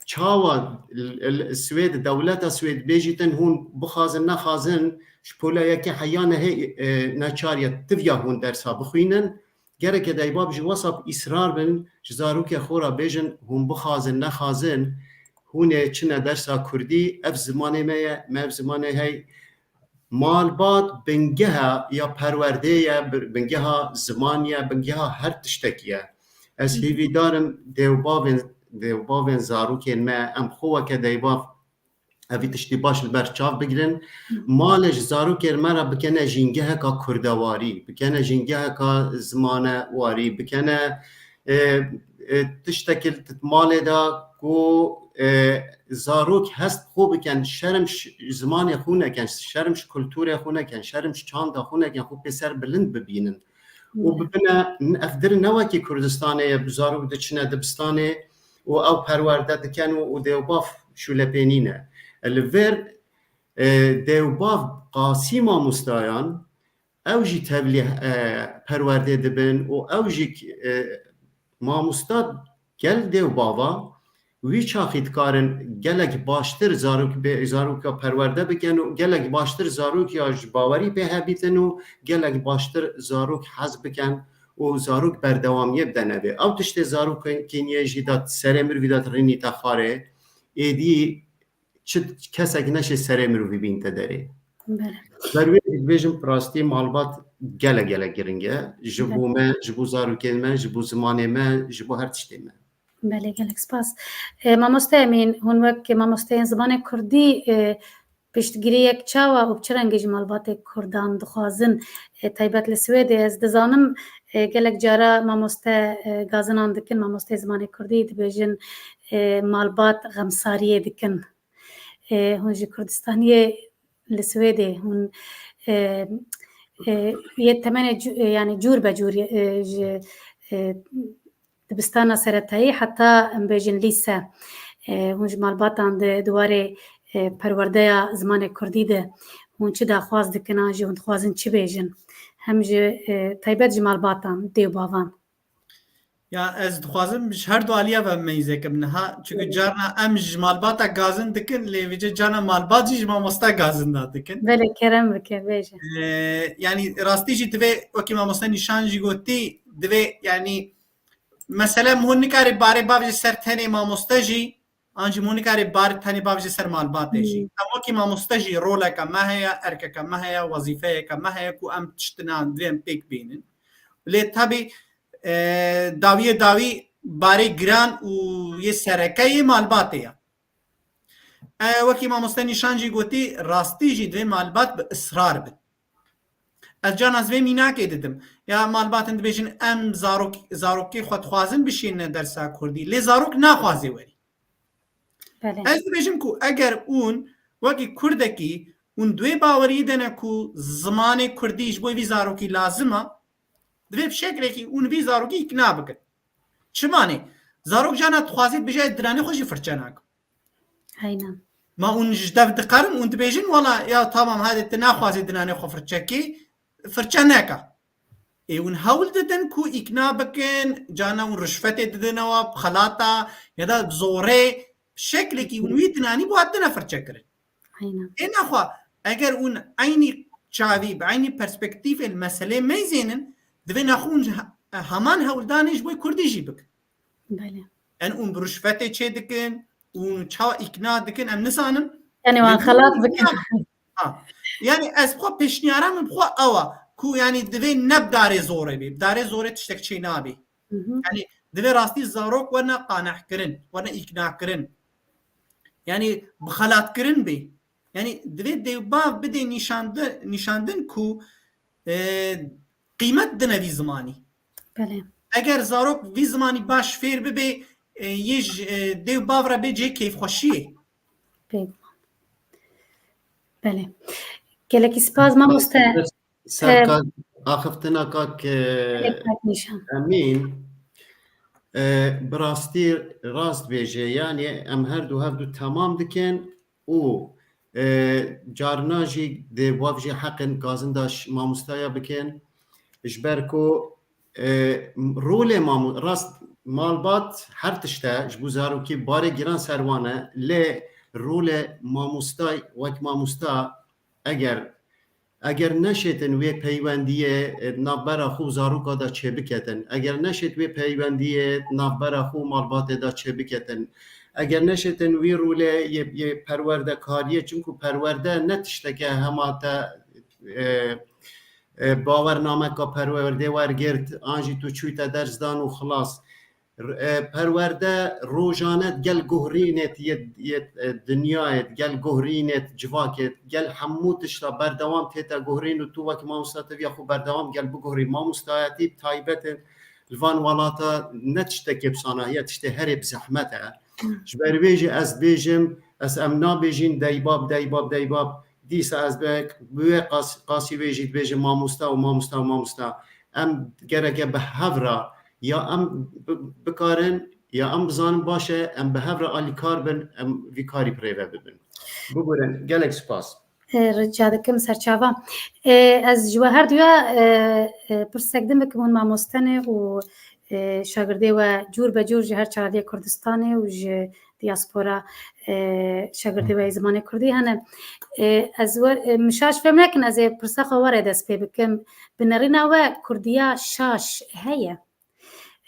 çawa l-, l-, Swêd, dewleta Swêd bêjîtin hûn bixwazin nexwazin, ji pola yekê heya nehê, e, neçar ye, tiviya hûn dersa bixwînin. Gereke deybab ji wesab îsrar bin, ji zarokê xwe re bêjin, hûn bixwazin nexwazin, hûn ê çine dersa kurdî, ev zimanê me ye, me ev zimanê hey, malbat bingeha ya perwerdê ye, bi-, bingeha ziman ye, bingeha her tiştekî ye. Ez Hı. hêvîdar im dêwbavên, dêwbavên zarokên me, em xwe weke deybav evî tiştî baş li ber çav bigirin. Hı. Malê ji zarokên me re bikene jîngeheka kurdewarî, bikene jîngeheka zimanewarî, bikene, e, e, tiştekî li malê de ku, e, zarok hest xwe bikin, şerm ş-, zimanê xwe nekin, şerm ji kulturê xwe nekin, şerm ji çanda xwe nekin, xwe pê ser bilind bibînin. Û bibine, ev dir ne wekî Kurdistanê ye, bi zarok diçine dibistanê û ew perwerde dikin û, û dêwbav şûlepênî ne. Li vir, e, dêwbav qasî mamostayan, ew jî tevlî, e, perwerdê dibin û ew jî, e, mamosta gel dêwbava wî çaxî dikarin gelek baştir zarok bê, zaroka perwerde bikin û gelek baştir zarokiya ji bawerî pê hebîtin û gelek baştir zarok hez bikin û zarok berdewamiyê bidene vê. Ew tiştê zarokên kêniyê jî dat serê mirovî dat rînî te xwarê, êdî çi kesek neşê serê mirovî bînte derê. Belê. Ber wê dibêjim, bi rastî malbat gelek gelek giring e. Ji bo me, ji bo zarokên me, ji bo zimanê me, ji bo her tiştê me. Belê, gelek spas. E, mamoste Emîn, hûn wek mamosteyên zimanê kurdî, e, piştgiriyek çawa û bi çi rengî ji malbatê kurdan dixwazin? E, taybet li Swêdê ez dizanim, e, gelek cara mamoste, e, gazinan dikin, mamosteyê zimanê kurdî dibêjin, e, malbat xemsariyê dikin. E, hûn ji Kurdistaniyê li Swêdê hûn, e, e, yê temenê cu-, e, yani cûr be cûr, e, ji, e, dibistana seretayî heta, em bêjin, lîse, e, hûn ji malbatan di, di warê, e, perwerdeya zimanê kurdî de hûn çi daxwaz dikin an jî hûn dixwazin çi bêjin? Hem ji, e, taybet ji malbatan, dê û bavan. Ya ez dixwazim ji her du aliya ve meyzê kim niha. Çünkü Evet. carna em ji malbata gazin dikin, lê vêce carna malbat jî ji mamosta gazin da dikin. Belê, kerem bike, bêje. Ee, yani rastî jî divê wekî mamosta Nîşan jî gotî, divê yani mesele hûn nikarê barê bavêje ser tenê mamoste jî, an jî hûn nikarê bar tenê bavêje ser malbatê jî. Hmm. Em wekî mamoste jî roleke me heye, erkeke me heye, wezîfeyeke me heye ku em tiştina divê em pêk bînin. Lê tabî, e, dawiyê dawî barê giran û yê sereke yê malbatê ye. E, wekî mamoste Nîşan jî gotî, rastî jî divê malbat bi israr bin. Ez carna ez vê mînakê didim. Ya malbatin dibêjin, em zarok, zarokê xwe dixwazin bişîne dersa kurdî. Lê zarok naxwaze werî. Belê. Ez dibêjim ku eger hûn wekî kurdekî hûn di wê baweriyê de ne ku zimanê kurdî ji bo vî zarokî lazim e, divê bi şeklekî hûn vî zarokî îkna bikin. Çima ne? Zarok carna dixwaze dibêje, ez dinanê xwe jî firçe nakim. Aynen. Ma hûn ji dev diqerin, hûn dibêjin, wela ya tamam, hadi tu naxwazî dinanê xwe firçe kî, firçe neke. Ê hûn hewl didin ku îkna bikin, carna hûn rişvetê didin ewa, bi xelata ya da bi zorê, bi şeklekî hûn wî dinanî bo hatine firçe kirin. Aynen. Ê nexwe, eger hûn eynî çavî, bi eynî perspektîfê li meselê meyzênin, divê nexwe hûn ji he-, heman hewldanê ji bo kurdî jî bikin. Belê. Em hûn bi rişvetê çê dikin, hûn çawa îkna dikin, em nizanin. Yani wan Lê xelat hûn bikin. Ha. Yani ez xwe pêşniyara min bi xwe ew e ku yani divê ne bi darê zorê bê. Bi darê zorê tiştek çê nabê. Hı hı. Yani divê rastî zarok werne qanehkirin, werne îknakirin. Yani bi xelatkirin bê. Yani divê dêwbav bidê nîşandi-, nîşandin ku, e, qîmet dine vî zimanî. Belê. Eger zarok vî zimanî baş fêr bibe, e, yê ji, e, dêwbav re bê cihê kêfxweşiyê. Bêguman. Belê. Gelekî spas mamoste. Ser Em, ka-, axiftina kak, e, Gelek kak Nîşan. Emîn, e, bi rastî rast bêje, yani em her du hev du temam dikin û, e, carna jî dê wav jî heqin gazinda ş-, mamostaya bikin. Ji ber ku, e, rolê mamu-, rast malbat her tişt e, ji bo zarokî barê giran ser wan e, lê rolê mamostay wek mamosta eger, eger neşêtin wê peywendiyê, e, navbera xwe û zaroka de çêbiketin, eger neşêt wê peywendiyê navbera xwe û malbatê de çêbiketin, eger neşêtin wî rolê yê, yê perwerdekariyê, çimku perwerde ne tişteke hema te, e, e, bawernameka perwerdê wergirt, an jî tu çûyte ders dan û xilas. R-, e, perwerde rojane digel guhrînêt yê, yê, e, dinyayê, digel guhrînêt civakê, digel hemû tişta berdewam tête guhrîn û tu wek mamosta teviya xwe berdewam gel biguhrî. Mamostayetî bi taybet e li van welata ne tiştekê bi sanahiye, tiştê herê bi zehmet e. Ji ber wê jî ez dibêjim, ez em nabêjin deybab, deybab, deybab. Dîsa ez bi, bi wê qas-, qasî wê jî dibêjim mamosta û mamosta û mamosta. Em gereke bi hev re ya em bi-, bikarin, ya em bizanin baş e, em bi hev re alîkar bin, em vî karî bi rê ve bibin. Bigurin, gelek spas. E, rica dikim serçava. E, ez ji we her duya, e, e, pirsek din bikim, hûn mamoste ne û, e, şagirdê we cûr be cûr ji her çaraliyê Kurdistanê û ji diaspora, e, şagirdê we yê zimanê kurdî hene. E, ez we, e, min şaş fêm nekin, ez ê pirsa xwe we re dest pê bikim. Bi nerîna we kurdiya şaş heye?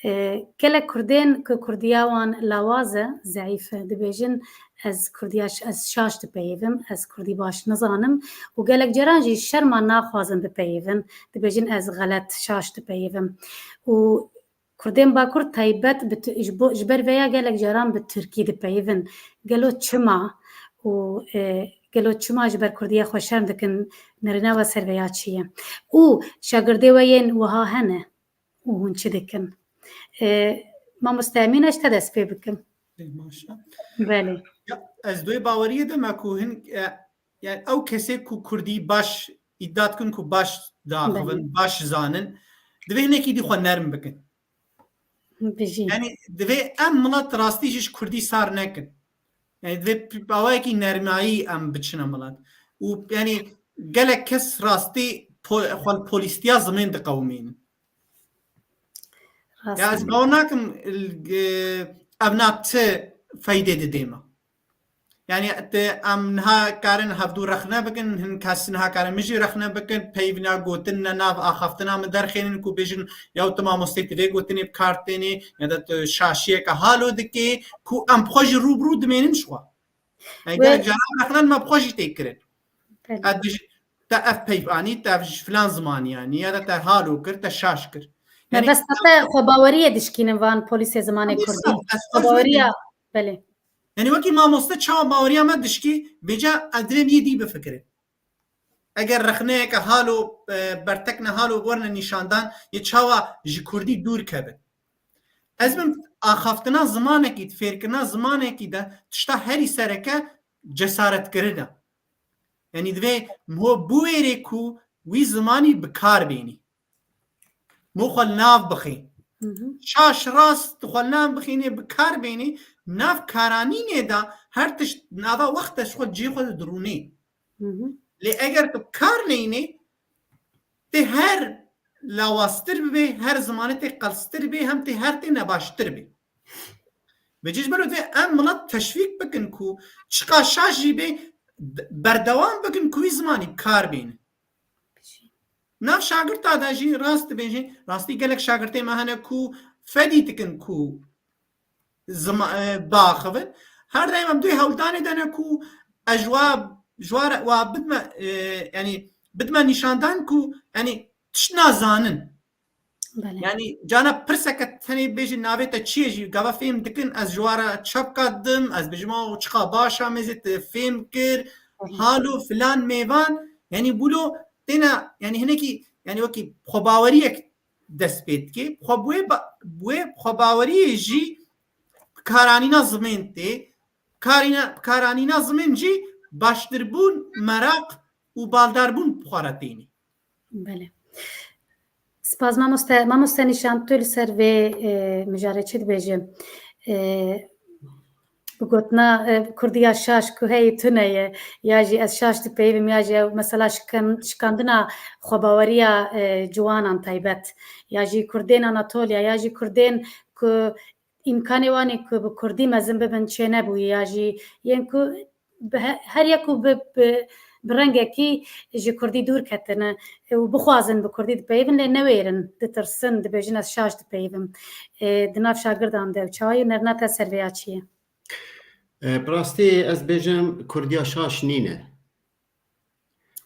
E, gelek Kurdên ku Kurdiya wan lawaz e, zeîf e, dibêjin, ez Kurdiya ş-, ez şaş dipeyivim, ez Kurdî baş nizanim û gelek caran jî şerma naxwazin bipeyivin, dibêjin, ez xelet şaş dipeyivim. Û Kurdên Bakur taybet bi tu-, ji bo, ji ber vêya gelek caran bi Tirkî dipeyivin. Gelo çima? Û, e, gelo çima ji ber Kurdiya xwe şerm dikin? Nerîna we ser vêya çi ye? Û şagirdê we yên wiha hene û hûn çi dikin? E, Mamoste Emîn, ez ji te dest pê bikim. Ê, maşa. Belê. Ya, ez di wê baweriyê de me ku hin, e, yani ew kesê ku Kurdî baş îdia dikin ku baş diaxivin, Belê. baş zanin, divê hinekî dî xwe nerm bikin. Bijî. Yani divê em milet rastî jî ji Kurdî sar nekin. Yani divê p-, awayekî nermayî em biçine milet. Û yani gelek kes rastî po-, xwe li polîstiya zimên diqewimînin. Rastî. Ya ez bawer nakim, e, ev na ti feydê didê me. Yani te em niha karin hevdû rexne bikin, hin kes niha karin min jî rexne bikin, peyvîna gotin ne nav axaftina min derxênin ku bêjin, ya tu mamosteyê, tu vê gotinê bi kar tênê, ya da tu şaşiyeke halo dikê, ku em bi xwe jî rû bi rû dimênin ji xwe. Yani Wê- gelek caran rexne me bi xwe jî tê kirin. Belê. Ez dij-, te ev peyv anî, te ev ji filan zimanî anî, ya da te halo kir, te şaş kir. Me Yani bes te xwebaweriyê dişkînin van polîsê zimanê Kurdî. Xwebaweriya, belê. Yani wekî mamoste çawa baweriya me dişkî, vêca ez divê yê dî bifikirin. Eger rexneyeke halo, e, bertekne halo werine nîşandan, yê çawa ji Kurdî dûr kevin. Ez bim axaftina zimanekî, fêrkirina zimanekî de tişta herî sereke cesaretkirin e. Yani divê mo biwêrê ku wî zimanî bi kar bênî. Mo xwe li nav bixî. Hı hı. Şaş rast tu xwe li nav bixînê, bi kar bênî, nav karanînê de her tişt nava wext de ji xwe cihê xwe de dirûnê. Hı hı. Lê eger tu kar neyînê, tê her lawaztir bibê, her zimanê tê qelstir bê, hem tê her tê nebaştir bê. Vêca ji ber wê em milet teşvîk bikin ku çiqa şaş jî bê, d-, berdewam bikin ku wî zimanî bi kar bêne. Nav şagirta de jî rast dibêjin, rastî gelek şagirtê me hene ku fedî dikin ku zima-, e, biaxivin. Her daim em duyê hewldanê de ne ku ez ji wa, ji wa re, wa bidme, e, yani bidme nîşandan ku, yani tişt nazanin. Belê. Yani cana pirseke tenê bêjî navê te çi ye jî gava fêm dikin, ez ji wa re çepka didim, ez bêjim, "O çiqa baş a, mêzê te fêm kir, Hı hı. halo filan mêvan." Yani bûlo têna, yani hinekî, yani wekî xwebaweriyek dest pê dike. Xwe bi wê ba-, bi wê xwebaweriyê jî karanîna zimên tê. Karîna-, karanîna zimên jî baştirbûn, meraq û baldarbûn bi xwe re tênê. Belê. Spas mamoste. Mamoste Nîşan, tu li ser vê, e, mijarê çi dibêje? E, bi gotina, e, Kurdiya şaş ku heyî tune ye, ya jî ez şaş dipeyivim, ya jî ew mesela şikan-, şikandina xwebaweriya, e, ciwanan taybet, ya jî Kurdên Anatoliya, ya jî Kurdên ku îmkanê wan ê ku bi Kurdî mezin bibin çênebûye, ya jî yên ku bi he-, her yek û bi, bi, bi rengekî ji Kurdî dûr ketine û bixwazin bi Kurdî dipeyivin, lê newêrin, ditirsin, dibêjin, "Ez şaş dipeyivim." E, di nav şagirdan de ew çawa ye? Nerina te ser vêya çi ye? E, bi rastî ez bêjim, Kurdiya şaş nîne.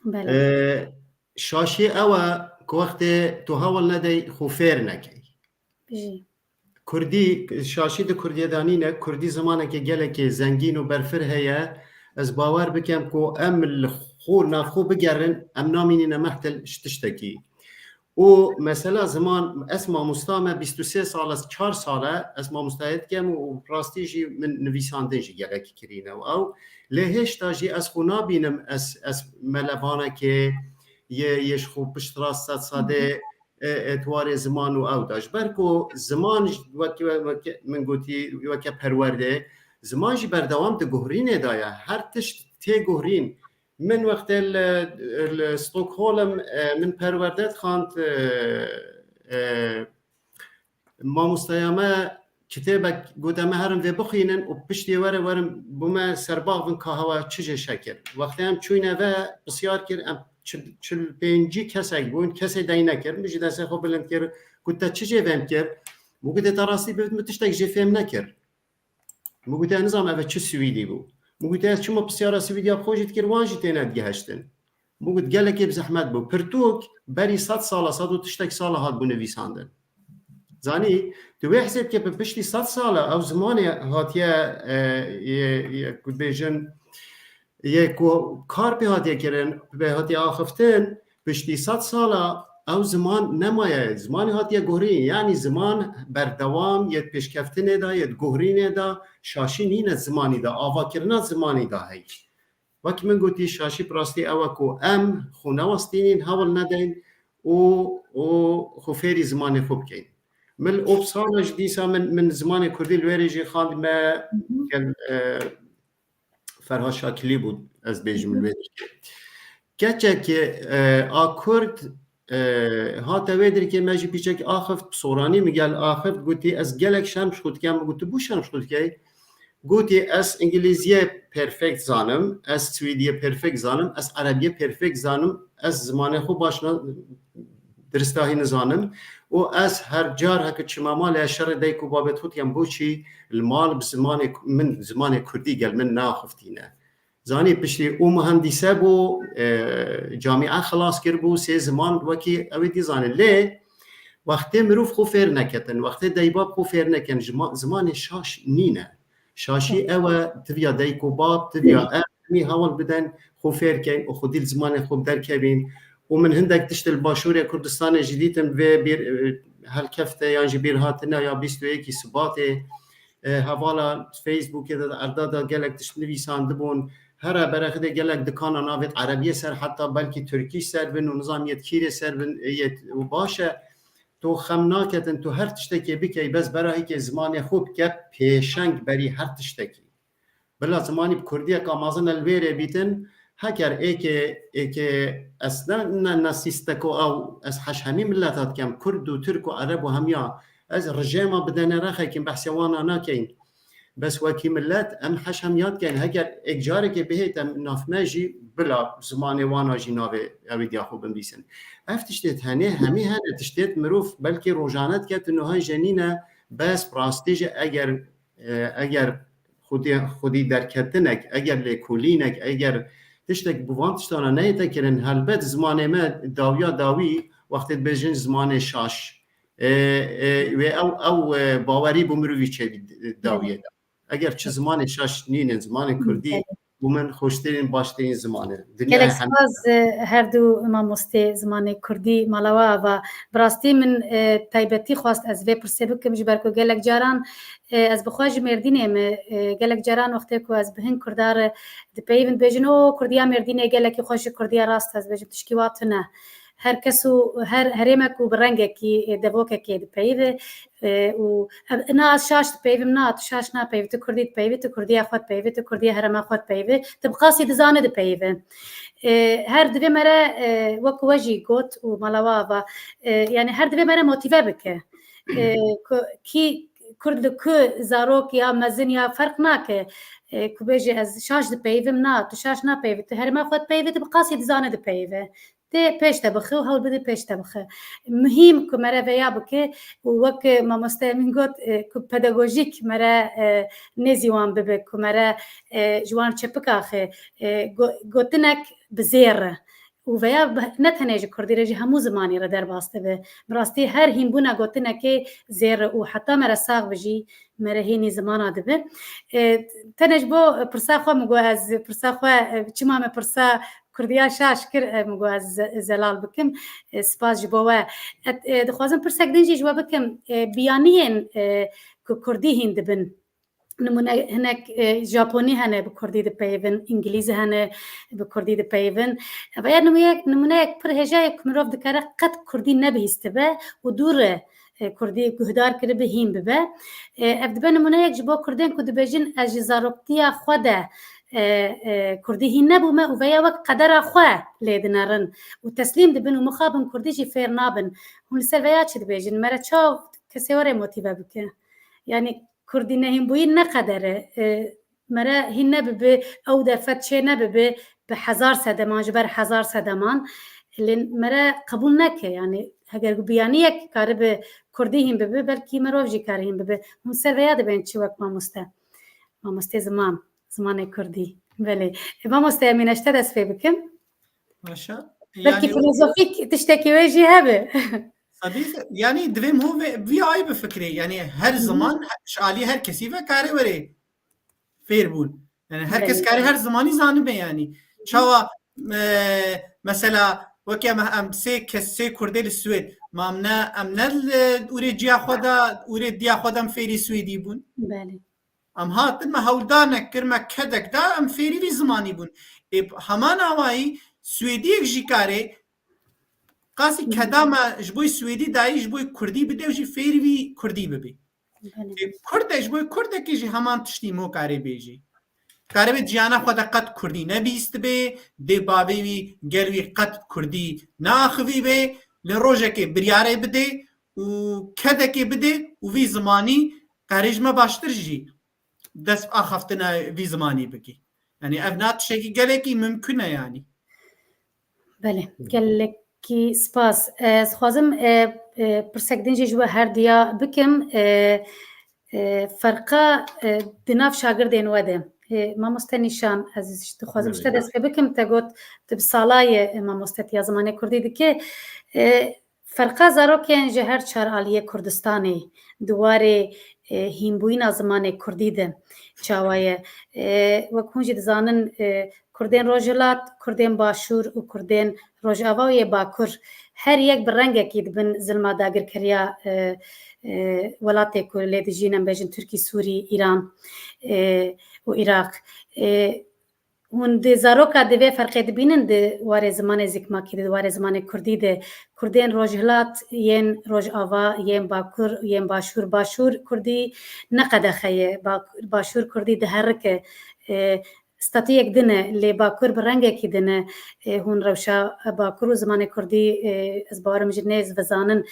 Belê. E, şaşî ew e ku wextê tu hewl nedey xwe fêr nekey. Bijî. Kurdî, şaşî di Kurdiyê de nîne, Kurdî zimanekî gelekî zengîn û berfireh heye. Ez bawer bikem ku em li xwe, nav xwe bigerin, em namînîne mehtil ji tiştekî. Û mesela ziman, ez mamosta me bîst û sê sal e, çar sal e, ez mamostayê dikem û rastî jî min nivîsandin jî gelekî kirîne û ew. Lê hêşta jî ez xwe nabînim, ez, ez melevanekê yê, yê ji xwe piştrast sed sedê, e, êtwarê ziman û ew da. Ji ber ku ziman ji, wekî we-, weke min gotî, weke perwerdê, ziman jî berdewam di guhrînê de ye. Her tişt tê guhrîn. Min wextê li, li Stockholm, e, min perwerde dixwand, e, e, mamosteya me kitêbek gote me herin vê bixwînin û piştî were werin bo me serbax bin ka hewa çi jê şekir. Wextê em çûyne ve pisyar kir, em çil, çil pêncî kesek bûn, kesê dey nekir. Min jî destê xwe bilind kir, got, "Te çi jê vêm kir?" Min got, "Te rastî bibit, min tiştek jê fêm nekir." Min got, "Ez nizanim ev çi Swîdî bû." Min got, "Ez çima pisyara Swîdiya bi xwe jî dikir, wan jî têne digihiştin." Min got, "Gelekê bi zehmet bû." Pirtûk berî sed sala, sed û tiştek sala hatbû nivîsandin. Zanî, tu wê hesê dike bi piştî sed sala ew zimanê hatiye, e, yê, yê, ku dibêjin, yê ku kar pê hatiye kirin, pê hatiye axiftin, piştî sed sala ew ziman nemaye, zimanê hatiye guhrîn, yanî ziman berdewam yê di pêşkeftinê de, yê di guhrînê de, şaşî nîne zimanî de, avakirina zimanî de heye. Wek min gotî, şaşî bi rastî ew e ku em xwe newestînîn, hewl nedeyn û, û xwe fêrî zimanê xwe bikeyn. Min li û sala ji dîsa min, min zimanê kurdî li wêrê jî xandime, gel, e, Ferhat Şakilî bû, ez bêjim li wê dirkê. Keçekê, e, a Kurd, e, hate wê dirkê, me jî pîçek axift, bi soranî min gel axift, gotî, "Ez gelek şerm ji xwe dikem." Min got, "Tu bû şerm ji xwe dikey?" Gotî, "Ez îngilîziyê perfect zanim, ez swîdiyê perfect zanim, ez erebiyê perfect zanim, ez zimanê xwe baş na-, diristahî nizanim û ez her car heke çima malê ez şerê dayik û babê xwe dikem, boçî li mal bi zimanê ku-, min zimanê kurdî gel min neaxiftîne." Zanî piştî û muhendîse bû, e, camîa xilas kiribû, sê ziman wekî ew ê dî zanî. Lê wextê mirov xwe fêr neketin, wextê daybab xwe fêr nekin, jima-, zimanê şaş nîne. Şaşî ew e, tiviya dayik û bab, tiviya ev, hemî hewl bidin, xwe fêr keyn û xwedî li zimanê xwe derkevîn. Û min hindek tişt li Başûrê Kurdistanê jî dîtin, vê bîr, e, helkefte yan jî bîr hatine ya bîst û yekî Sibatê, e, hevala Facebookê de, erda de gelek tişt nivîsandibûn. Here berexidê gelek dikana navê Erebiyê ser, heta belkî Tirkî ser bin û nizam yê Kîrê ser bin, e, yê, û baş e. Tu xem naketin, tu her tiştekê bikey, bes berahîkê zimanê xwe bike pêşeng berî her tiştekî. Bila zimanî bi kurdiyeka mezin e li wêrê bîtin, heker êkê, êkê ez ne, ne, ne sîsteko ew, ez heş hemî mileta dikem, kurd û tirk û ereb û hemiya, ez rijêma bi D N R xekin, behsê wana nakeyin. Bes wekî millet, em heş hemiya dikeyin, heger êk carekê bihêt em nav me jî bila zimanê wana jî navê ew ê diya xwe binivîsin. Ev tiştê tenê hemî hene, tiştê mirov belkî rojane dike, tu niha jî nîne, bes rastî jî eger, e, eger xwedî, xwedî derketinek, eger lêkolînek, eger tiştek bi van tiştana neyête kirin, helbet zimanê me dawiya dawî, wextê dibêjin zimanê şaş, e, e, wê ew, ew, e, bawerî bo mirovî çêbî dawiyê de. Eger çi zimanê şaş nînin, zimanê kurdî bo min xweştirîn, baştirîn ziman e. Dinya Gelek hemî spas, e, her du mamostê zimanê kurdî, mala we ava. Bi rastî min, e, taybetî xwest ez vê pirsê bikim, ji ber ku gelek caran, e, ez bi xwe ji Mêrdînê me, e, gelek caran wextê ku ez bi hin kurda re dipeyivin, dibêjin, "O, kurdiya Mêrdînê gelekî xweş e, kurdiya rast e." Ez dibêjim, "Tişkî wa tune." Her kes û her herêmek û bi rengekî, e, devokekê dipeyive, e, û ev, na ez şaş dipeyivim, na tu şaş napeyivî, tu kurdî dipeyivî, tu kurdiya xwe dipeyivî, tu kurdiya herêma xwe dipeyivî, tu bi qasî dizane dipeyive. E, her divê me re, e, wek we jî got û mala we ava, e, yani her divê me re motîve bike. E, ku, kî kurd li ku zarok ya mezin ya ferq nake. E, ku bêje ez şaş dipeyivim, na tu şaş napeyivî, tu herêma xwe dipeyivî, tu bi qasî dizane dipeyive. Tê pêş de bixe û hewl bide pêş de bixe. Muhîm ku me re veya bike û wek mamoste min got, e, ku pedagojîk me re, e, nêzî wan bibe, ku me re, e, ji wan çepik axe, e, go-, gotinek bi zêr e. Û veya bi, ne tenê ji kurdî re, ji hemû zimanî re derbas dibe. Bi rastî her hînbûna gotinekê zêr e û heta me re sax bijî, me re hênî zimana dibe. E, tenê ji bo pirsa xwe min got ez, pirsa xwe, e, çima me pirsa kurdiya şaş kir, e, min got ez ze-, zelal bikim. E, spas ji bo we. E, e, dixwazim pirsek din jî ji we bikim. E, biyaniyên, e, ku kurdî hîn dibin. Nimûne hinek, e, Japonî hene bi kurdî dipeyivin, îngilîz hene bi kurdî dipeyivin. Ev ya nimûyek-, nimûneyek pir hêja ye ku mirov dikare qet kurdî nebihîstibe û dûr e, e, kurdî guhdar kiribe, hîn bibe. E, ev dibe nimûneyek ji bo kurdên ku dibêjin, ez ji zaroktiya xwe de, e, e, kurdî hîn nebûme û veya wek qedera xwe lê dinerin û teslîm dibin û mixabin kurdî jî fêr nabin. Hûn li ser veya çi dibêjin? Me re çawa kesê were motîve bike? Yani kurdî nehînbûyî ne qeder e. E, me re hîn nebibi, ew derfet çê nebibi, bi hezar sedeman, ji ber hezar sedeman. Lê me re qebûl neke, yani Eger ku biyaniyek karibe kurdî hîn bibe, belkî mirov jî kare hîn bibe. Hûn ser vêya dibên çi wek mamoste? Mamostê ziman, zimanê kurdî. Belê. E, mamoste Emîne, ji te dest pê bikim. Başa. Belkî Yani filozofîk tiştekî wê jî hebe. Tabii, yani divê min vê, vî ayî bifikirê. Yani her Hı hı. zaman ji alî her kesî ve kare were fêr bûn. Yani her kes Belê. kare her zimanî zanibe yani. Çawa, e, mesela weke me em sê kes, sê Kurdê li Swêd. Ma em ne, em ne li ûrê ciya xwe de, ûrê diya xwe de em fêrî Swêdî bûn. Belê. Em hatin me hewldanek kir, me kedek da, em fêrî vî zimanî bûn. Ê, heman awayî Swêdiyek jî karê qasî Hı. keda me ji bo Swêdî dayî, ji bo Kurdî bide û jî fêrî vî Kurdî bibî. Belê. Ê, Kurd e, ji bo Kurdekî jî heman tiştî mo karê bêjî. Karê vê ciyana xwe de qet Kurdî nebîstibê, dê bavê wî gel wî qet Kurdî neaxivîbê, li rojekê biryarê bidê û kedekê bidê û vî zimanî karê ji me baştir jî dest bi axaftina vî zimanî bikî. Yani ev na tiştekî gelekî mimkun e yani. Belê, gelekî spas. Ez dixwazim, e, e, pirsek din jî ji we her diya bikim. E, e, ferqa, e, di nav şagirdên we de. E, mamoste Nîşan, ez ji, dixwazim ji te Belê. dest pê bikim. Te got, tu bi sala ye, e, mamostetiya zimanê kurdî dike. E, Ferqa zarokên ji her çar aliyê Kurdistanê di warê, e, hînbûyîna zimanê kurdî de çawa ye? E, wek hûn jî dizanin, e, Kurdên Rojhilat, Kurdên Başûr û Kurdên Rojava û yê Bakur her yek bi rengekî di bin zilma dagirkeriya, e, e, welatê ku lê dijîn, em bêjin Tirkî, Sûrî, Îran, e, û Iraq. E, Hûn di zaroka di vê ferqê dibînin di warê zimanê zikmakî de, di warê zimanê kurdî de, kurdên rojhilat, yên rojava, yên bakur, yên başûr, başûr kurdî ne qedexe ye. Ba-, başûr kurdî diherike. E, statuyek din e, lê bakur bi rengekî din e. E, hûn rewşa bakur û zimanê kurdî, e, ez bawerim ji nêz ve zanin.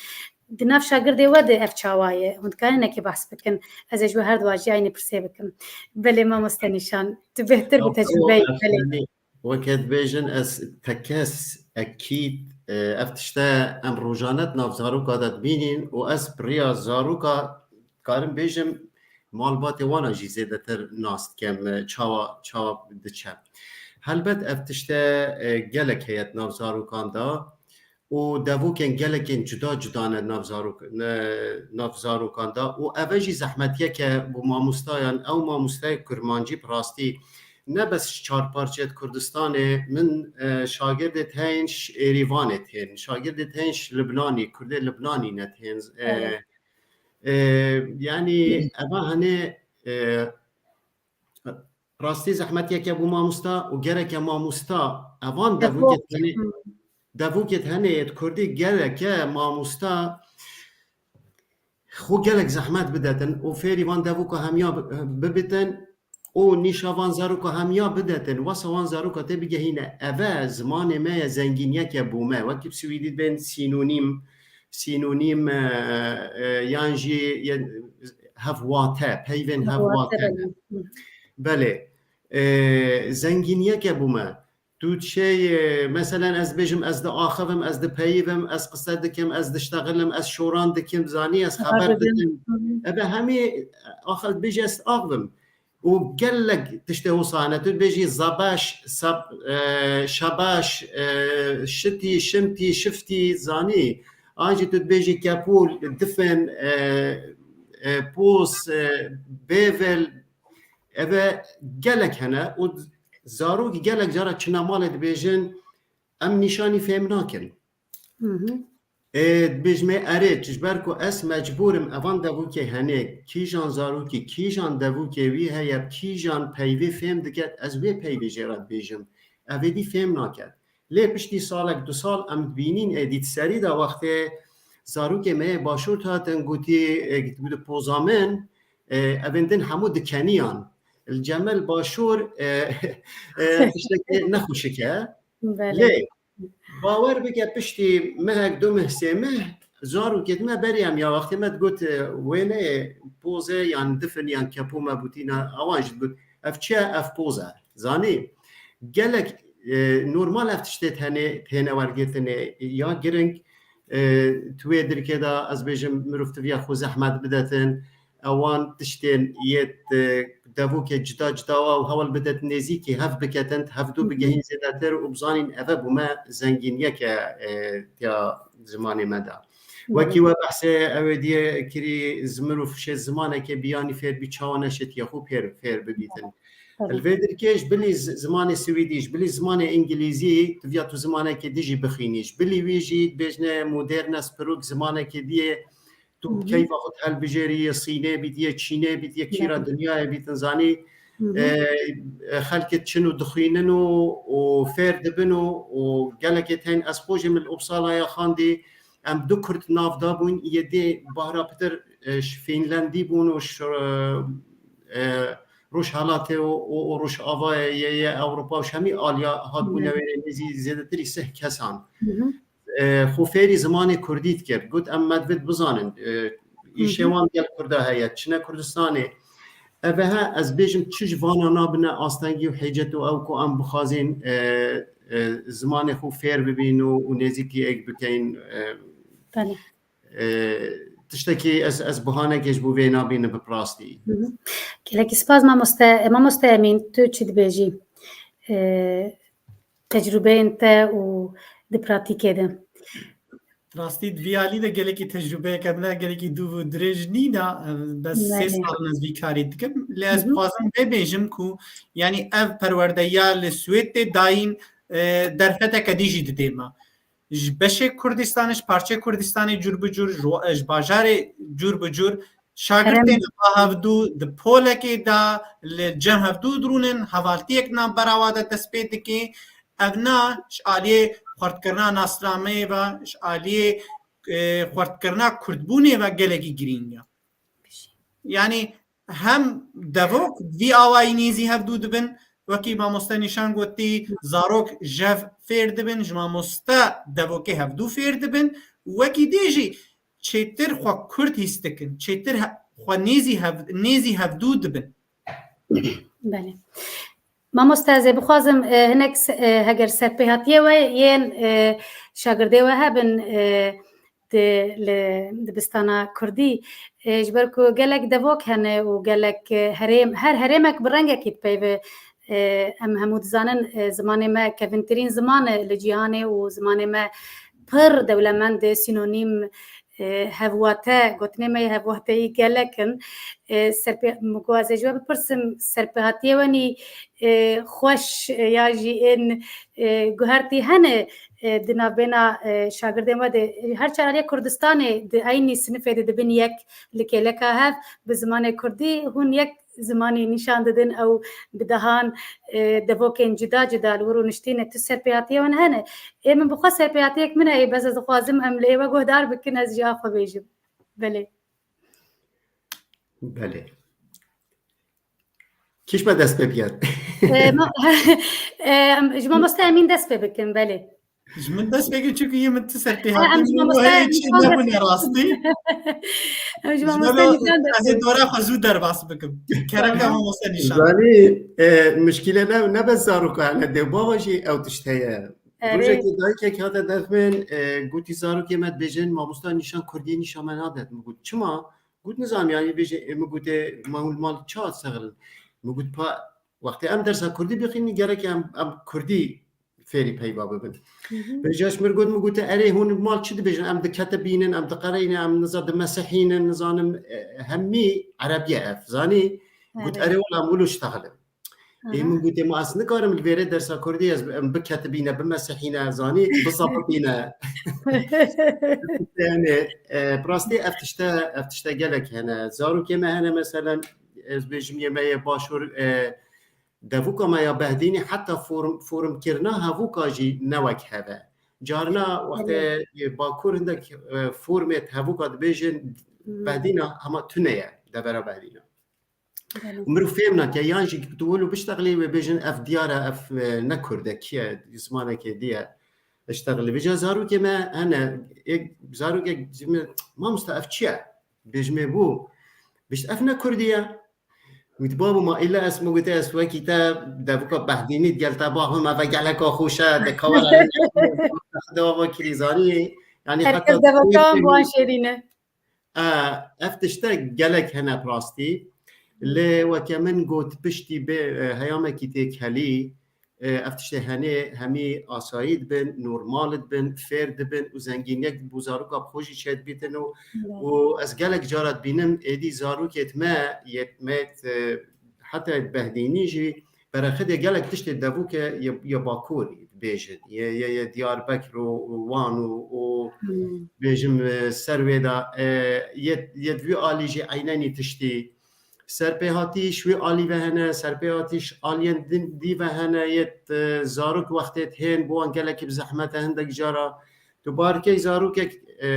Di nav şagirdê we de ev çawa ye? Hûn dikarin nekê behs bikin? Ez ê ji we her duwa jî aynî pirsê bikim. Belê mamoste Nîşan, tu bêhtir bi tecrûbe yî. Belê. Weke dibêjin ez tekez, ekîd, e, ev tişte em rojane di nav zaroka de dibînin û ez bi riya zaroka karim bêjim malbatê wana jî zêdetir nas dikem, e, çawa, çawa diçe. Helbet ev tişte, e, gelek heye di nav zarokan de. û devokên gelekên cuda cuda ne nav zarok-, ne nav zarokan de û eve jî zehmetiyek e bo mamostayan. Ew mamosteyê kurmancî bi rastî ne bes ji çar parçeyê di Kurdistanê, min, e, şagirdê te heyên ji Êrîvanê tên, şagirdê te heyên ji Libnanî, Kurdê Libnanî ne tên. E, Evet. e, yanî eva hene, e, Rastî zehmetiyeke bû mamosta û gereke mamosta evan devûkê tenê, devûkê tenê yê kurdî gereke mamosta xwe gelek zehmet bidetin û fêrî van devûka hemiya bi-, bibitin û nîşa van zaroka hemiya bidetin. Wesa van zaroka tê bigehîne. Eve zimanê me ye, zengîniyeke bû me. Wekî bi swîdî bên sînonîm, sînonîm, e, e, yan jî ye-, hevwate, peyvên hevwate ne. Belê. E, zengîniyeke bû me. Tu şey, e, meselen ez bêjim, ez diaxivim, ez dipeyivim, ez qise dikim, ez diştexilim, ez şoran dikim, zanî, ez xeber dikim. Eve hemî axiv bêjî ez axivim. Û gelek tiştê wisa hene. Tu dibêjî zebeş, seb-, e, şebeş, e, şitî, şimtî, şiftî, zanî. An jî tu dibêjî kepûl, difin, e, e, pos, e, bêvil, eve gelek hene û zarokî gelek cara çine malê dibêjin, em nîşanî fêm nakin. Hı hı. Ê, dibêjime erê, ji ber ku ez mecbûr im evan devûkê henê, kîjan zarokî, kîjan devûkê wî heye, kîjan peyvê fêm dike, ez wê peyvê jê re dibêjim. Ev êdî fêm nake. Lê piştî salek, du sal em dibînîn êdî di serî de wextê zarokê me yê başûr hatin gotî, e, gotî poza min, e, evên din hemû dikeniyan. Li Cemel Başûr, e, e, tiştekî nexweşik e. Belê. Lê bawer bike piştî mehek, du meh, sê meh, zarokê me berî em ya wextê me digot, e, wêneyê pozê yan difin yan kepû me bûtîna, awan jî digot, ev çi ye? Ev poz e. Zanî, gelek, e, normal ev tiştê tenê, têne wergirtinê ya giring, E, tu wê dirkê de ez bêjim mirov tiviya xwe zehmet bidetin. Ewan tiştên yê, e, devokê cida cida wa û hewl bidet nêzîkî hev biketin, hevdû bigehîn zêdetir û bizanîn eve bû me zengîniyeke, e, tiya zimanê me de. Wekî we behsê ew ê diyê kirî, mirov şê zimanekê biyanî fêr bî, çawa neşêtiye xwe pêr, fêr bibîtin. Li vê dirkê ji bilî z-, zimanê swîdî, ji bilî zimanê îngilîzî, tu viya tu zimanekê dijî bixînî. Ji bilî wî jî dibêjne moderne, spirok zimanekê diyê, tu keyfa xwe helbijêrî, yê Sînê bît, yê Çînê bît, yê kîra dinyayê bîtin zanî. E, e, xelkê çin û dixwînin û, û fêr dibin û, û gelekê tên ez xwe jî min li Uppsalaya xandî, em du Kurd nav da bûn, yê dê bahra pitir, e, ji Fînlendî bûn û ji, e, Rojhelatê û, û, û Rojavayê yê, yê Ewropa û ji hemî aliya hat bûne wê nêzî zêdetirî sih kesan. E, xwe fêrî zimanê Kurdî dikir. Got, em me divêt bizanin. E, îşê wan gel Kurda heye. Çine Kurdistanê. Eve he, ez bêjim çi ji vana nabine astengî û hêcet û ew ku em bixwazin, e, e, zimanê xwe fêr bibîn û, û nêzîkî êk bikeyin, e, Belê. e, tiştekî ez, ez bihanekê ji bo vê nabînim bi rastî. Gelekî spas mamoste, mamoste Emîn, tu çi dibêjî? E, tecrûbeyên te û di pratîkê de? Rastî di vî alî de gelekî tecrûbeyeke min e, gelekî dûv û dirêj nîna, e, bes sê Belê. sal in ez vî karî dikim. Lê ez Hı hı. dixwazim vê bêjim ku, yanî ev perwerdeya li Swêd tê dayîn, e, derfeteke dî jî didê me. Ji beşê Kurdistanê, ji parçeyê Kurdistanê cûr bi cûr, ji wa-, ji bajarê cûr bi cûr, şagirtên Herem. Eva hevdû di polekê de li cem hevdû dirûnin, hevaltiyek navbera wa de dest pê dike. Ev na ji aliyê xurtkirina nasnameyê ve, ji aliyê, e, xurtkirina kurdbûnê ve gelekî girîng e. Yanî hem devok vî awayî nêzî hevdû dibin, wekî mamoste Nîşan gotî, zarok ji hev fêr dibin, ji mamoste devokê hevdû fêr dibin, wekî dê jî çêtir xwe kurd hîs dikin, çêtir he-, xwe nêzî hev-, nêzî hevdû dibin. Belê. Mamoste, ez ê bixwazim, e, hinek se-, e, heger serpêhatiyê we yên, e, şagirdê we hebin, e, di, li dibistana kurdî, e, ji ber ku gelek devok hene û gelek, e, herêm, her herêmek bi rengekî dipeyve. E, em hemû dizanin, e, zimanê me kevintirîn ziman e li cîhanê û zimanê me pir dewlemend e, sînonîm, e, hevwate, gotinê me yê hevwateyî gelek in. E, serpê-, min got ez ê ji we bipirsim, serpêhatiyê wenî, e, xweş, e, ya jî ên, e, guhertî hene, e, di navbêna, e, şagirdên we de. Her çar aliyê Kurdistanê di eynî sinifê de dibin yek li kêleka hev, bi zimanê kurdî hûn yek zimanî nîşan didin, ew bi dehan, e, devokên cida cida li wir rûniştîne. Tu serpêhatiyê wan hene? Ê min bi xwe serpêhatiyek min heye, bes ez dixwazim em li êwe guhdar bikin, ez jî a xwe bêjim. Belê. Belê. Kî ji me dest pê bikin? E, ma-, e, em, ji mamoste Emîn dest pê bikin, belê. Ji min dest pê bikin, çunku yê min ti serpêhatî. Ha, em ji mamoste Nîşan dest pê bikin. Nebûne rastî. Em ji mamoste Nîşan dest pê bikin. Ez ê dora xwe zû derbas bikim. Kerem ke mamoste Nîşan. Zanî, e, mişkîle ne, ne bes zaroka hene, dê bava jî ew tişt heye. Erê. Rojekê dayikek hate def min, e, gotî zarokê me dibêjin, mamosta Nîşan kurdiyê nîşa me nadet. Min got, çima? Got, nizam, yanî bêje, e, min gotê, ma hûn mal ça sexilin? Min got, pa, wextê em dersa kurdî bixînî, gerek em, em kurdî fêrî peyva bibin. Hı hı. Vêca ji mir got, min gote, erê, hûn mal çi dibêjin? Em diketibînin, em diqereynin, em niza dimesihînin, nizanim, e, hemî erebî ye ev, zanî? Got, erê, wela em wilo ştexilin. Ê, min gotê, ma ez nikarim li vêrê dersa kurdî ez, em biketibîne, bimesihîne, zanî, bizapitîne. Yani, e, bi rastî ev tişte, ev tişte gelek hene. Zarokê me hene, meselen, ez bêjim yê me yê başûr, e, devuka me ya Behdînî heta form-, formkirina hevuka jî ne wek hev e. Carna wextê, e, Bakur hindek, e, formê hevuka dibêjin, Behdîna hema tune ye, devera Behdîna. Belê. Mirov fêm nake, yan jî tu wilo biştexilî wê bêjin, ev diyar e, ev, e, ne kurd e, kî ye, zimanekê dî ye. Iştexilî. Vêca zarokê me hene, ê, zarokek ji min, mamosta, ev çi ye? Bêjimê bû. Bişt, ev ne kurdî ye. Wît, babo, ma îlla ez, min gote, ez wekî te, devuka Behdînî digel te baxim, eve geleka xweş e, de kawala de ava kirîzanî. Yanî heta Herkes devekan bi wan şêrîn e. E, ev tişte gelek hene bi rastî. Lê weke min got piştî bê, e, heyamekî têkhelî, e, ev tiştê henê hemî asayî dibin, normal dibin, fêr dibin û zengîniyek bo zaroka bi xwe jî çêdibîtin û, Evet. û ez gelek cara dibînim êdî zarokêt me, yêt me, e, heta yêt behdînî jî berexidê gelek tiştê devûke yê, yê Bakurî dibêjin. Yê, yê, yê Diyarbekir û, û Wan û, û Hmm. bêjim, e, ser wê de, e, yê, yê di vî alî jî eynenî tiştî. Serpêhatî ji wî alî ve hene, serpêhatî ji aliyên din, dî ve hene, yê, e, zarok wextê dihên, bo wan gelekî bi zehmet e, hindek cara. Tu bar key zarokek, e,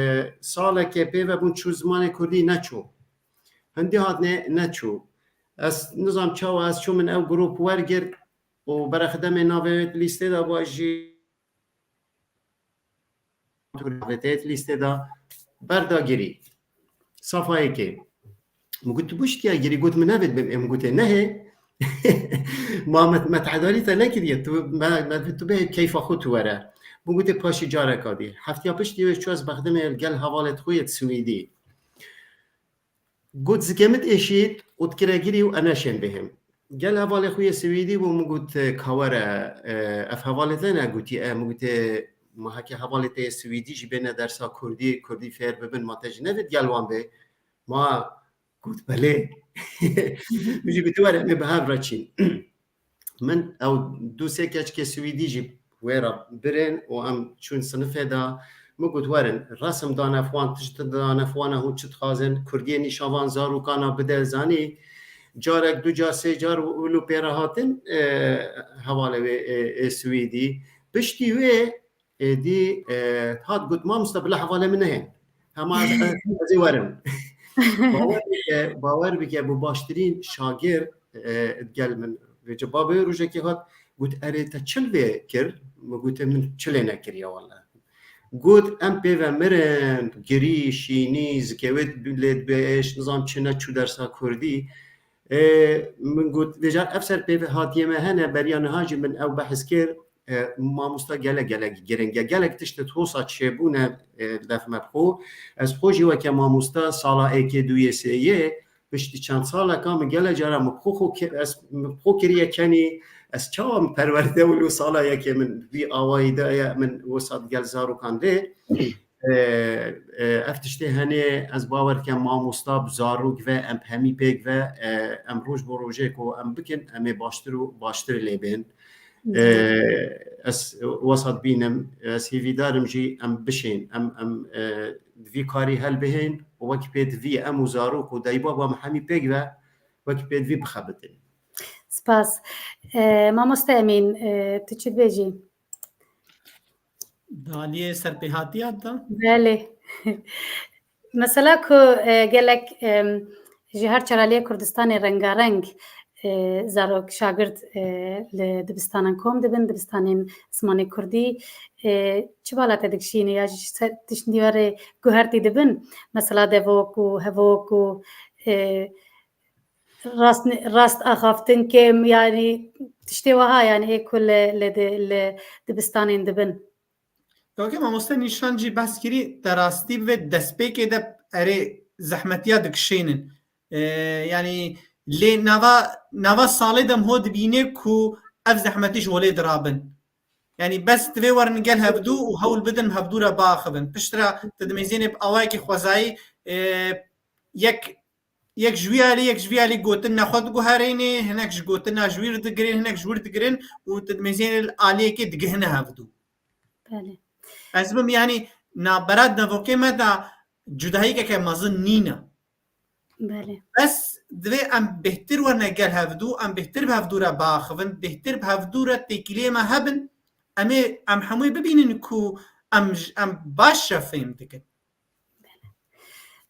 salekê pê ve bûn çû zimanê kurdî neçû. Hindî hatine neçû. Ez nizam çawa ez çû min ew grûp wergirt û berexidemê navê wê di lîstê de ba jî navê te yê di lîstê de berda girî. Safa yekê. Min got, tu bo çi tiya girî? Got, min nevêt bim. Ê, min gotê, nehê. Ma me, me tehdalî te nekiriye. Tu, me, me, tu bê keyfa xwe tu were. Min gotê, paşî careka dî. Heftiya piştî wê çû ez bexdimê gel hevalêt xwe yê di Swîdî. Got, zikê min êşît û dikire girî û ene şên bihêm. Gel hevalê xwe yê Swîdî bû, min got, ka were, e, ev hevalê te ne? Gotî, e, min gotê, ma heke hevalê te yê Swîdî jî bêne dersa kurdî, kurdî fêr bibin, ma te jî nevêt gel wan bê? Ma got, belê. Min jî gotî, were, em ê bi hev re çîn. Min ew du sê keçikê Swîdî jî wê re birin û em çûn sinifê de. Min got, werin, resim dane xwan, tişt dane xwana, hûn çi dixwazin? Kurdiyê nîşa van zarokana bide, zanî. Carek, du car, sê car wilo pê re hatin, e, hevalê wê, e, ê Swîdî. Piştî wê êdî, e, hat got, mamoste, bila hevalê min nehên. Hema ez, ez ê werim. Bawer bike, bawer bike, bu baştirîn şagird, e, gel min. Vêce babê rojekê hat, got, erê, te çil vê kir? Min gote, min çilê nekiriye wele. Got, em pê ve mirin, girî, şînî, zikê wê lê dibêş, nizam çi ne çû dersa kurdî. E, min got, vêcar ev ser pê ve hatiye me hene, beriya niha jî min ew behs kir. E, mamosta gelek, gelek giring e. Gelek tişt di hosa çêbûne, e, def me bi xwe. Ez xwe jî weke mamosta sala êkê, duyê, sêyê, piştî çend saleka min gelek cara min bi xwe, xwe ki-, ez, min bi xwe kiriye kenî, ez çawa min perwerde wilo sala yekê min vî awayî de ye, min wisa digel zarokan lê. E, e, ev tiştê henê, ez bawer dikem mamosta bi zarok ve em hemî pêk ve, e, em roj bo rojê ku em bikin, em ê baştir û baştir lê bên. E, ez wesa dibînim, ez hêvîdar im jî em bişên, em, em, e, di vî karî helbihên û wekî pêdivî em û zarok û daybaba me hemî pêk ve wekî pêdivî bixebitin. Spas. E, mamoste Emîn, e, tu çi dibêjî? Di aliyê serpêhatiya de? Belê. Mesela ku, e, gelek, e, ji her çar aliyê Kurdistanê rengareng, e, zarok, şagird, e, li dibistanan kom dibin, dibistanên zimanê kurdî, e, çi bala te dikişîne ya jî ser tiştî were guhertî dibin, mesela devok û hevok û, e, rast, rast axaftin kêm, yanî tiştê wiha, yanî ê ku li, li di-, li dibistanên dibin. Kake mamoste Nîşan jî behs kirî, te rastî bi vê destpêkê de erê zehmetiya dikişênin. Ee, yanî lê nava, nava salê de em ho dibînê ku ev zehmetî ji holê dirabin. Yanî bes divê werin gel hevdû û hewl bidin hevdû re biaxivin. Piştre tu dimêzênê bi awayekî xwezayî, e, yek, yek ji wî alî, yek ji vî alî gotin nexwe diguherênê, hinek ji gotina ji wî re digirin, hinek ji wir digirin û tu dimêzênê li aliyekê digihine hevdû. Belê. Ez bim, yanî navbera devokê me de cudahîkeke mezin nîne. Belê. Bes divê em bêhtir werne gel hevdû, em bêhtir bi hevdû re biaxivin, bêhtir bi hevdû re têkiliyê me hebin. Em ê, em hemûyê bibînin ku em j-, em baş re fêm dikin.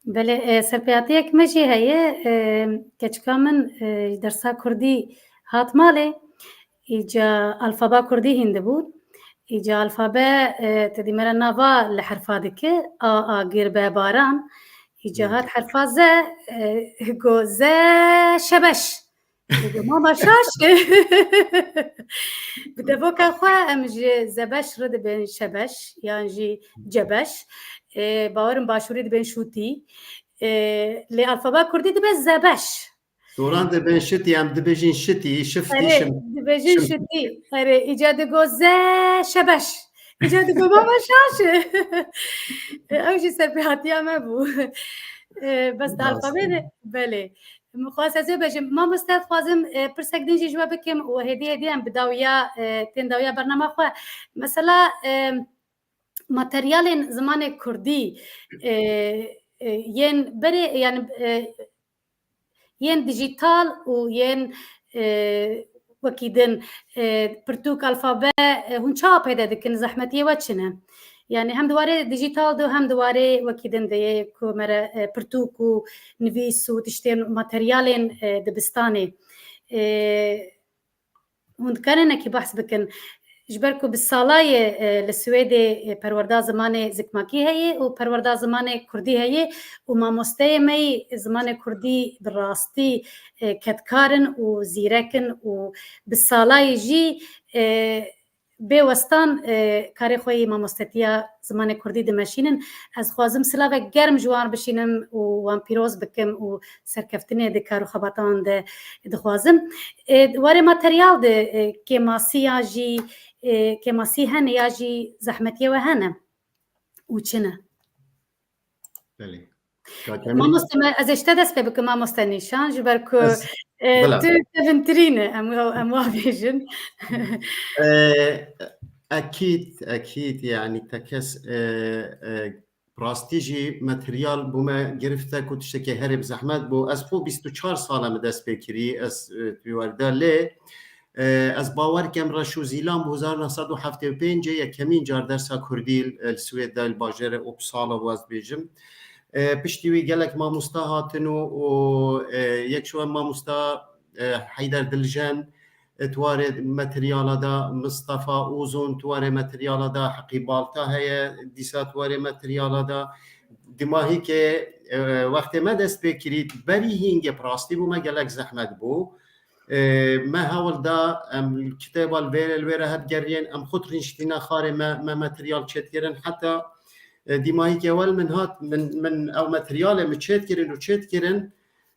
Belê, e, serpêhatiyek me jî heye, e, keçika min, e, dersa kurdî hat malê, îca alfaba kurdî hîn dibû. Îca alfabe, e, te dî me re nava li herfa dike, a, a, gir, be, baran. Îca Hmm. hat herfa ze, e, go ze, şebeş. Mama şaş. Bi devoka xwe em ji zebeş re dibên şebeş yan jî cebeş. Ê, bawerim başûrî dibên şûtî. Ê, lê alfabe kurdî dibe zebeş. Soran dibên şitî, em dibêjin şitî, şiftî, Erê, şim-, dibêjin şim- şitî. Erê, îca digo ze şebeş. Îca digo mama şaş. Ew jî serpêhatiya me bû. Bes di alfabê de, belê. Min xwest ez ê bêjim, mamoste, dixwazim, e, pirsek din jî ji we bikim û hêdî hêdî em bi dawiya, e, tên dawiya bernama xwe. Mesela, e, materyalên zimanê kurdî, e, e, yên berê, yani, e, yên dijîtal û yên, e, wekî din, e, pirtûk, alfabe, e, hûn çawa peyde dikin, zehmetiyê we çi ne? Yani hem di warê dijîtal de û hem di warê wekî din de yê ku me re, e, pirtûk û nivîs û tiştên materyalên, e, dibistanê. E, hûn dikarin nekî behs bikin. Ji ber ku bi salayê, e, li Swêdê, e, perwerda zimanê zikmakî heye û perwerda zimanê kurdî heye û mamosteyê me yî zimanê kurdî bi rastî, e, kedkar in û zîrek in û bi salayê jî, e, bê westan, e, karê xwe yî mamostetiya zimanê kurdî dimeşînin. Ez dixwazim silavek germ ji wan bişînim û wan pîroz bikim û serkeftinê di kar û xebata wan de dixwazim. E, warê materyal de, e, kêmasî ya jî, e, kêmasî hene ya jî zehmetiyê we hene û çi ne? Belê. Mamoste me, ez ê ji te dest pê bikim, mamoste Nîşan, ji ber ku, Ez, e, bila. tu kevintirîn e, em, em wa bêjin. E, ekîd, ekîd, yani tekez, e, e, rastî jî materyal bo me giriftek û tiştekê herê bi zehmet bû. Ez xwe bîst û çar sal e min dest pê kirî, ez, e, di wî warî de lê, e, ez bawer kem reş û zîlan bû hezar neh sed û heftê û pêncê yekemîn car dersa kurdî li, li Swêd de li bajêrê Uppsala bû ez dibêjim. E, piştî wî gelek mamosta hatin û, û, e, yek ji wan mamosta, e, Heyder Diljen, e, di warê materyala de, Mistefa Uzun di warê materyala de, Heqî Balta heye, dîsa di warê materyala de. Dimahîkê, e, wextê me dest pê kirî, berî hîngê bi rastî bo me gelek zehmet bû. E, me hewl da, em kitêba li vêrê li wêre hevgeriyên, em xwe rîniştîne xarê me, me materyal çêdikirin. Heta, e, dimahîkê wel min hat, min, min ew materyalê min çêdikirin û çêdikirin.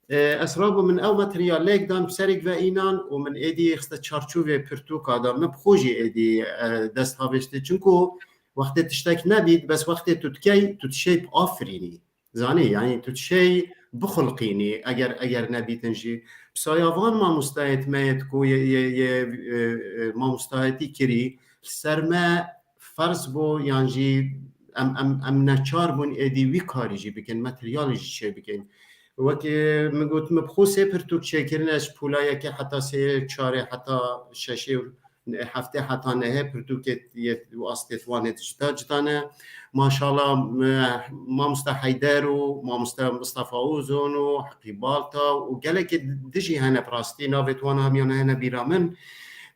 E, ez rabû min ew materyal lêk dan, bi serê ve înan û min êdî xiste çarçovê pirtûka da. Min bi xwe jî êdî, e, dest havêştî. Çunku wextê tiştek nebît, bes wextê tu dikey, tu dişey biafirînî. Zanî, yani tu dişey bixulqînî, eger, eger nebîtin jî. Bi saya van mamostayêt me yêt ku yê, yê, yê, e, e, mamostayetî kirî, li ser me ferz bû, yan jî em, em, em neçar bûn êdî wî karî jî bikin, materyalê jî çê bikin. Wekî min got, min bi xwe sê pirtûk çêkirine, ji pûla yekê heta sê, çarê heta şeşê, heftê heta nehê pirtûkê yê û astê wan ê cida cida ne. Maşallah, me, mamosta Heyder û mamosta Mistefa Uzun û Heqî Balta û gelekê di jî hene bi rastî, navê wan hemiyan hene bîra min.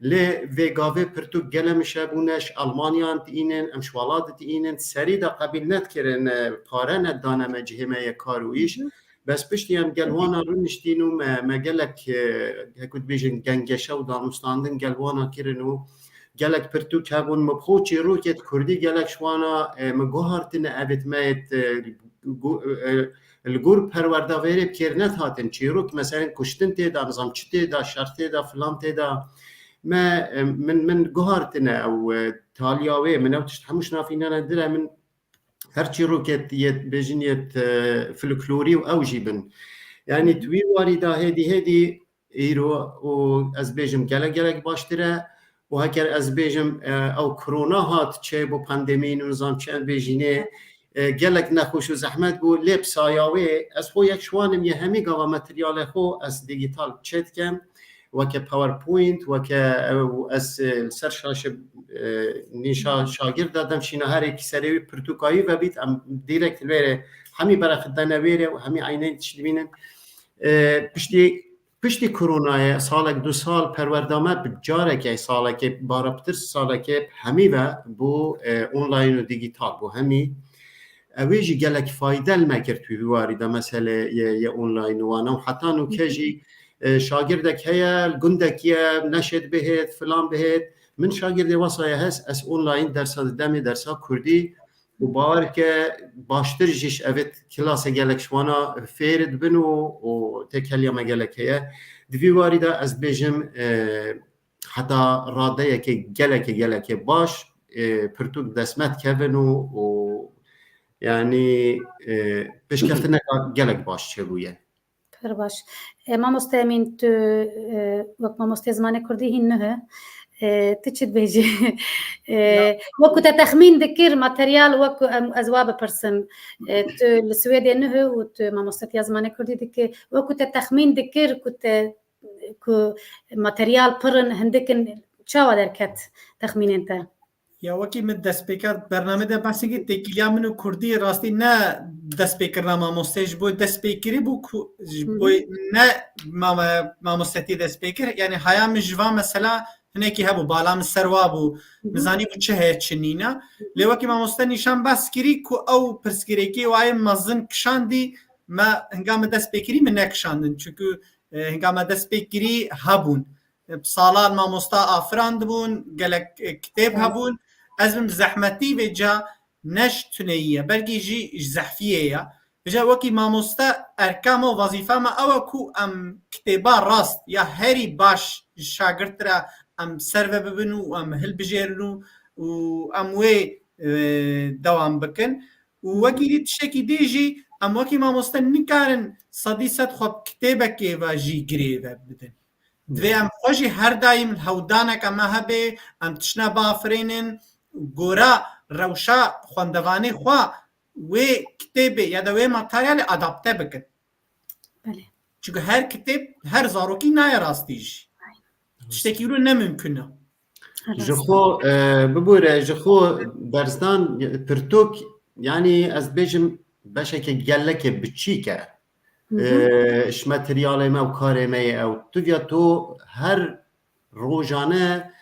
Lê vê gavê pirtûk gele min şe bûne, ji Almanya tînin, em ji welat tînin, serî de qebîl nedikirin, e, pare nedane me cihê me yê kar û îş. Hı hı. Bes piştî em gel wana rûniştîn û me, me gelek, e, hekû dibêjin gengeşe û danûstandin gel wana kirin û gelek pirtûk hebûn. Min bi xwe çîrokêt kurdî gelek ji wana, e, min guhartine, evêt me yêt, e, gu-, e, li gor perwerda vêrê bi kêr nedihatin. Çîrok, meselen, kuştin tê de, nizam çi tê de, şer tê de, filan tê de. Me, e, min, min guhartine ew, e, taliya wê, min ew tişt hemû şinafînane dire, min her çîrokêt yêt bêjin yêt, e, folklorî û ew jî bin. Yani tu wî warî de hêdî hêdî îro û ez bêjim gelek gelek baştir e û heker ez bêjim, e, ew korona hat çê bo pandemî û nizam çi em bêjînê, e, gelek nexweş û zehmet bû, lê bi saya wê ez xwe yek ji wan im, yê hemî gava materyalê xwe ez dîgîtal çê dikim. Weke PowerPoint, weke, e, ez, e, li ser şaşe, e, nîşa şagird de dem şîna, herêkî serê wî pirtûka wî vebît, em direkt li wêrê hemî bereqidene wêrê û hemî eyneyn tişt dibînin. E, piştî, piştî koronayê salek, du sal perwerda me bi carekê, salekê, bara pitir salekê hemî ve bû, e, online û dîgîtal bû hemî. Ew ê jî gelek fayde li me kir, tu wî warî de meselê yê, yê online û wana û heta nûke jî e, şagirdek heye, li gundek ye, neşêt bihêt, filan bihêt. Min şagirdê wesa ye hest, ez online dersa didemê, dersa kurdî û bawer ke baştir jî ji evê kilase gelek ji wana fêr dibin û, û têkeliya me gelek heye. Di vî warî de ez dibêjim, e, heta radeyekê gelekê, gelekê baş, e, pirtûk dest me dikevin û, û, yanî, e, pêşkeftineka gelek baş çêbûye. Pir baş. E, mamoste Emîn, tu, e, wek mamostê zimanê kurdî hîn nuh e. E, tu çi dibêjî? E, Ya. Wekî te texmîn dikir, materyal wekî em, ez wa bipirsim. E, tu li Swêdê nuh û tu mamostetiya zimanê kurdî dikî. Wekî te texmîn dikir ku te, ku materyal pir in, hindik in, çawa derket texmînên te? Ya wekî min destpêka bernamê de behsê kir, têkiliya min û kurdî rastî ne destpêkirina mamosteyê ji bo destpêkirî bû ku ji Hı hı. bo ne mame-, mamostetî destpêkir. Yani haya min ji van mesela hinekî hebû, bala min ser wa bû. Hı hı. Min zanî bû çi heye, çi nîne. Hı hı. Lê wekî mamoste nîşan behs kirî ku ew pirsgirêkê wayê mezin kişandî, me hinga min destpêkirî min nekişandin. Çunku, e, hinga me destpêkirî hebûn. E, bi salan mamosta afirandibûn, gelek, e, kitêb Evet. hebûn. Ez bim zehmetî vê ca ne ji tuneyî ye, belkî jî ji zehfiyê ye. Vêca wekî mamoste erka me û wezîfa me ew e ku em kitêba rast ya herî baş ji şagirt re em ser ve bibin û em hilbijêrin û, û em wê, e, dewam bikin. Û Hı hı. wekî dî tiştekî dî jî em wekî mamoste nikarin sedî sed xwe bi kitêbekê ve jî girê ve bidin. Divê em xwe jî her daîm li hewdaneke me hebe, em tiştine biafirînin, gora rewşa xwendevanê xwe wê kitêbê ya da wê materyalê adapte bikin. Belê. Çunku her kitêb, her zarokî nayê rastî jî. Tiştekî wilo ne mimkun e. Ji xwe, e, bibûre, ji xwe dersdan, pirtûk, yanî ez dibêjim beşeke gelekê biçîk e. Hı hı. E, ji materyalê me û karê me ye ew. Tu viya tu her rojane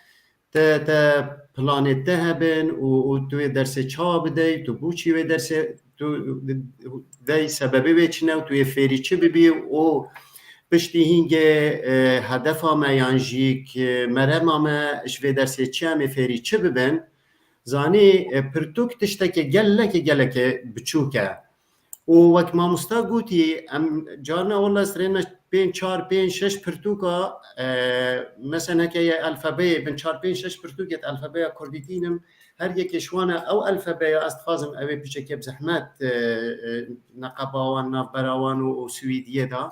te, te planê te hebin û, û tu wê dersê çawa bidey, tu bo çi wê dersê tu dey, sebebê wê çi ne û tu yê fêrî çi bibî û piştî hîngê, e, hedefa me yan jî ki merema me ji vê dersê çi em ê fêrî çi bibin, zanî, e, pirtûk tiştekê gelekê, gelekê biçûk e. Û wek mamosta gotî, em carna wela ez rêne pênc, çar, pênc, şeş pirtûka, e, mesela heke ye elfebeyê bin çar, pênc, şeş pirtûkê di elfebeya kurdî tînim, her yekê ji wan e, ew elfebeya ez dixwazim ew ê piçekê bi zehmet, e, e, neqeba wan, navbera wan û, û Swîdiyê de.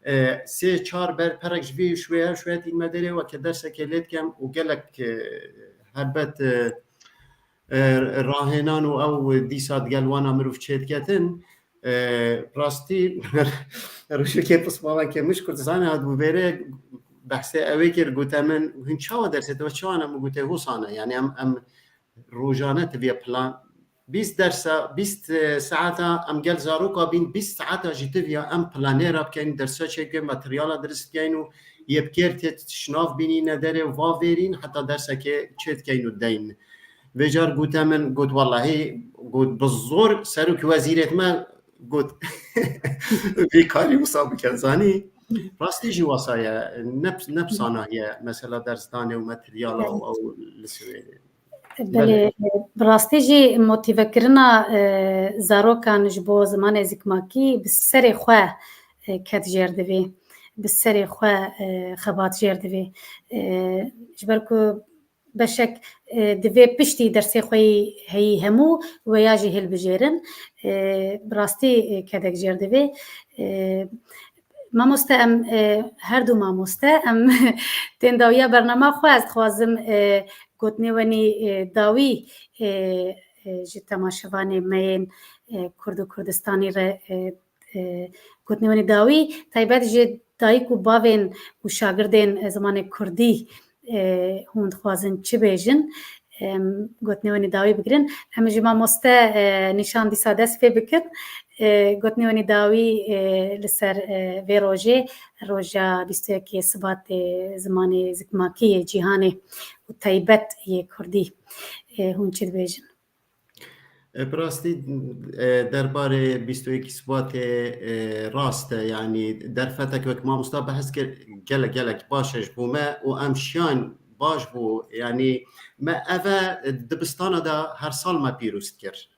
E, sê çar berperek ji vê û ji wê hev, ji wê tînime derê weke dersekê lê dikem û gelek, e, helbet, e, e, rahênan û ew dîsa digel wana mirov çêdiketin. E, rastî rojekê pismamekê min ji Kurdistanê hat bû vêrê behsê ewê kir, gote min, hûn çawa dersê te çawa ne? Min gote, hosane. Yani em, em rojane tiviye plan bîst dersa, bîst, e, saeta em gel zaroka bîn, bîst saeta jî tiviya em planê re bikeyn, dersa çêkin, materyala dirist bikeyn û yê bi kêr tê şinav bînîne derê û va vêrîn heta dersekê çêdikeyn û deyn. Vê car gote min, got, wellahî, got, bi zor serok wezîrêt me, got, vê karî wisa bike, zanî. Rastî jî wasa ye, ne, ne bi sanahiye, mesela dersdanê û materyala û ew li Swêdê. Belê, Belê. Bi rastî jî motîvekirina, e, zarokan ji bo zimanê zikmakî bi serê xwe, e, ket jêr divê. Bi serê xwe, e, xebat jêr divê. E, ji ber ku beşek, e, divê piştî dersê xwe yî heyî hemû we ya jî hilbijêrin. E, bi rastî, e, kedek jêr divê. E, Mamoste, em, e, her du mamoste, em tên dawiya bernama xwe. Ez dixwazim, e, gotinê wenî, e, dawî, e, e, ji temaşevanê me yên, e, Kurd û Kurdistanî re, e, e, gotinê wenî dawî, taybet ji dayik û bavên û şagirdên, e, zimanê Kurdî, e, hûn dixwazin çi bêjin? Em, gotinê wenî dawî bigirin. Em ji mamoste, e, nîşan dîsa dest pê bikin. E, gotinê wenî dawî, e, li ser, e, vê rojê, roja bîst û yekê Sibatê zimanê zikmakî yê cîhanê û taybet yê Kurdî. E, hûn çi dibêjin? E, bi rastî, e, derbarê bîst û yekî Sibatê, e, rast e, yanî derfetek wek mamosta behs kir, gelek, gelek baş e ji bo me û em şiyan baş bû, yanî me eve, e, dibistana da her sal me pîroz dikir.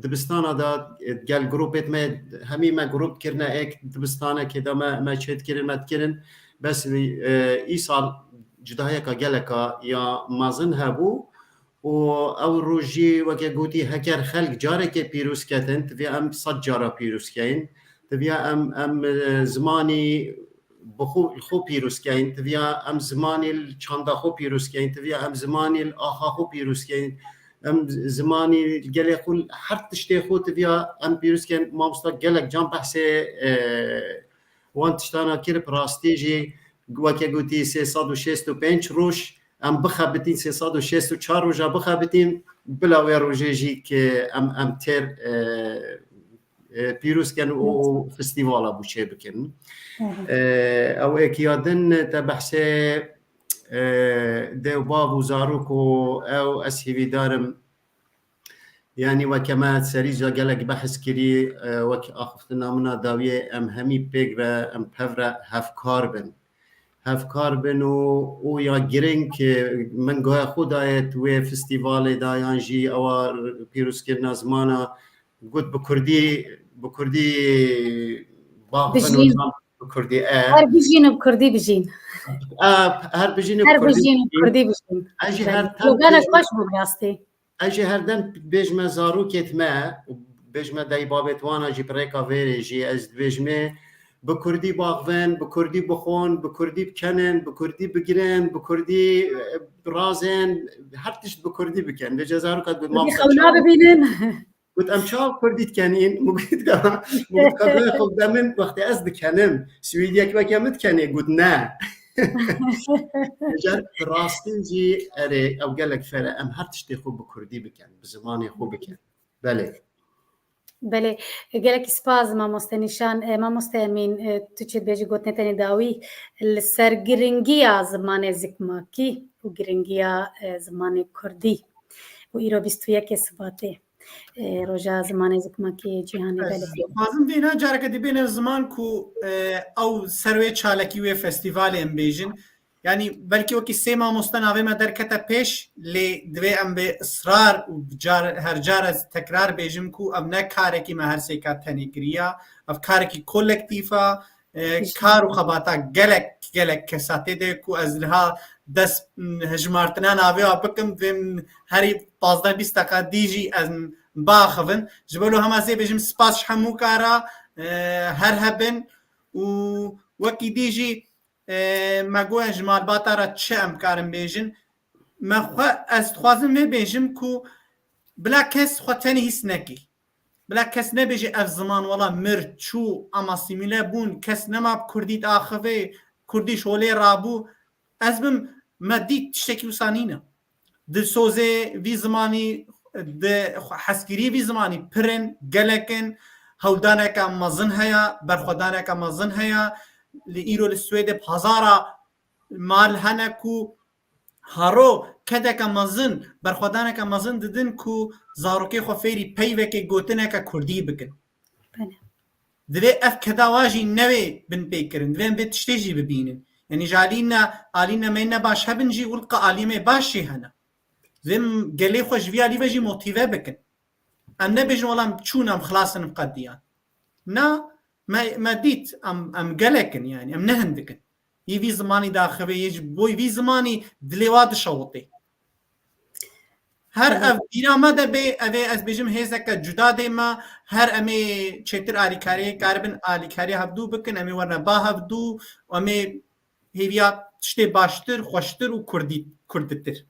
Dibistana da, e, gel grûpêt me, hemî me grûp kirine êk dibistanekê de me, me çêdikirin, me dikirin. Bes, e, îsal cudahiyeka geleka ya mezin hebû û ew rojî weke gotî heker xelk carekê pîroz ketin, divê em sed cara pîroz keyin. Divê em, em, e, zimanî bi xwe, li xwe pîroz keyin. Divê em zimanî li çanda xwe pîroz keyin. Divê em zimanî li axa xwe pîroz keyin. Em zimanî li gelê xwe, her tiştê xwe divê em pîroz keyin. Mamosta gelek can behsê, e, wan tiştana kir, bi rastî jî weke gotî sê sed û şêst û pênc roj em bixebitîn, sê sed û şêst û çar roja bixebitîn, bila wê rojê jî ki em, em têr, e, e, pîroz ken û, û festîvala bû çê bikin. Hı hı. E, ew êkiya din te behsê, e, dê û bav û zarok û ew ez hêvîdar im, yanî weke me serî ca gelek behs kirî, e, wek axiftina min a dawiyê em hemî pêk ve em pev re hevkar bin. Hevkar bin û, û ya giring, e, min guhe xwe daye di wê festîvalê de yan jî ewa pîrozkirina zimana got bi kurdî, bi kurdî baxivin û Bijîn. Bi kurdî, e. Her bijîn û bi kurdî bijîn. E, her bijîn û bi Her kurdî bijîn û bi bijîn. Kurdî bijîn. Ez jî Belê. her dem Sloganek dibêjim. Xweş bû bi rastî. Ez jî her dem dibêjime zarokêt me, û bêjime dayî babêt wana jî bi rêka vêrê jî ez dibêjimê, bi kurdî baxivin, bi kurdî bixwin, bi kurdî bikenin, bi kurdî bigirin, bi kurdî, e, birazên, her tişt bi kurdî bikin. Vêca zaroka got, Kurdî "Mamosta xewna çawa?" bibînin. Got, "Em çawa kurdî dikenîn?" Min got, "Ka, min got, ka xwe demin wextê ez dikenim, swêdiyek weke min dikenê?" Got, "Ne." Jar bi rastî jî erê ew gelek fêr e, em her tiştê xwe bi kurdî bikin, bi zimanê xwe bikin. Belê. Belê, gelekî spas mamoste Nîşan. E, mamoste Emîn, e, tu çi dibêjî gotinê tenê dawî li ser giringiya zimanê zikmakî û giringiya, e, zimanê kurdî û îro bîst û yekê Sibatê, e, roja zimanê zikmakî yê cîhanê. Belê. Ez dixwazim vêna careke dî bêne ziman ku, e, ew ser wê çalakî wê festîvalê em bêjin. Yanî belkî wekî sê mamoste navê me derkete pêş, lê divê em bi israr û bi car, her car ez tekrar bêjim ku ev ne karekî me her sêka tenê kiriya, ev karekî kolektîf a, e, Pişt. kar û xebata gelek, gelek kesa tê de ku ez niha dest, m, hejmartina navê wa bikim, divê min herî pazdeh bîst deqa dî jî ez biaxivin. Ji bo hema zê bêjim spas ji hemû kara, e, her hebin û wekî dî jî e, me got ji malbata re çi em karin bêjin. Me xwe, ez dixwazim vê bêjim ku bila kes xwe tenê hîs nekî. Bila kes nebêje ev ziman wela mir, çû, em asîmîle bûn, kes nema bi kurdî diaxivê, kurdî ji holê rabû. Ez bim, me dît tiştekî wisa nîne. Di sozê vî zimanî, di hezkiriyê vî zimanî pir in, gelek in, hewldaneke mezin heye, berxwedaneke mezin heye. Li îro li Swêdê bi hezara mal hene ku haro kedeke mezin, berxwedaneke mezin didin ku zarokê xwe fêrî peyvekê gotineke kurdî bikin. Belê. Divê ev keda wa jî newê binpêkirin. Divê em vê tiştê jî bibînin. Yanî ji alîna, alîna me ne baş hebin jî, wilqa alî me baş jî hene. Divê em gelê xwe ji vî alî ve jî motîve bikin. Em nebêjin, "Wela em çûn, em xilas in, em qediyan." Na, me, me dît, em, em gelek in, yanî em ne hindik in. Yê vî zimanî daxivê, yê ji bo vî zimanî dilê wa dişewitê. Her Hı hı. ev bîra me de bê, ev ê ez bêjim hêzeke cuda dê me, her em ê çêtir alîkariyê karibin alîkariya hevdû bikin, em ê werine ba hevdû, em ê hêviya tiştê baştir, xweştir û kurdî-, kurditir.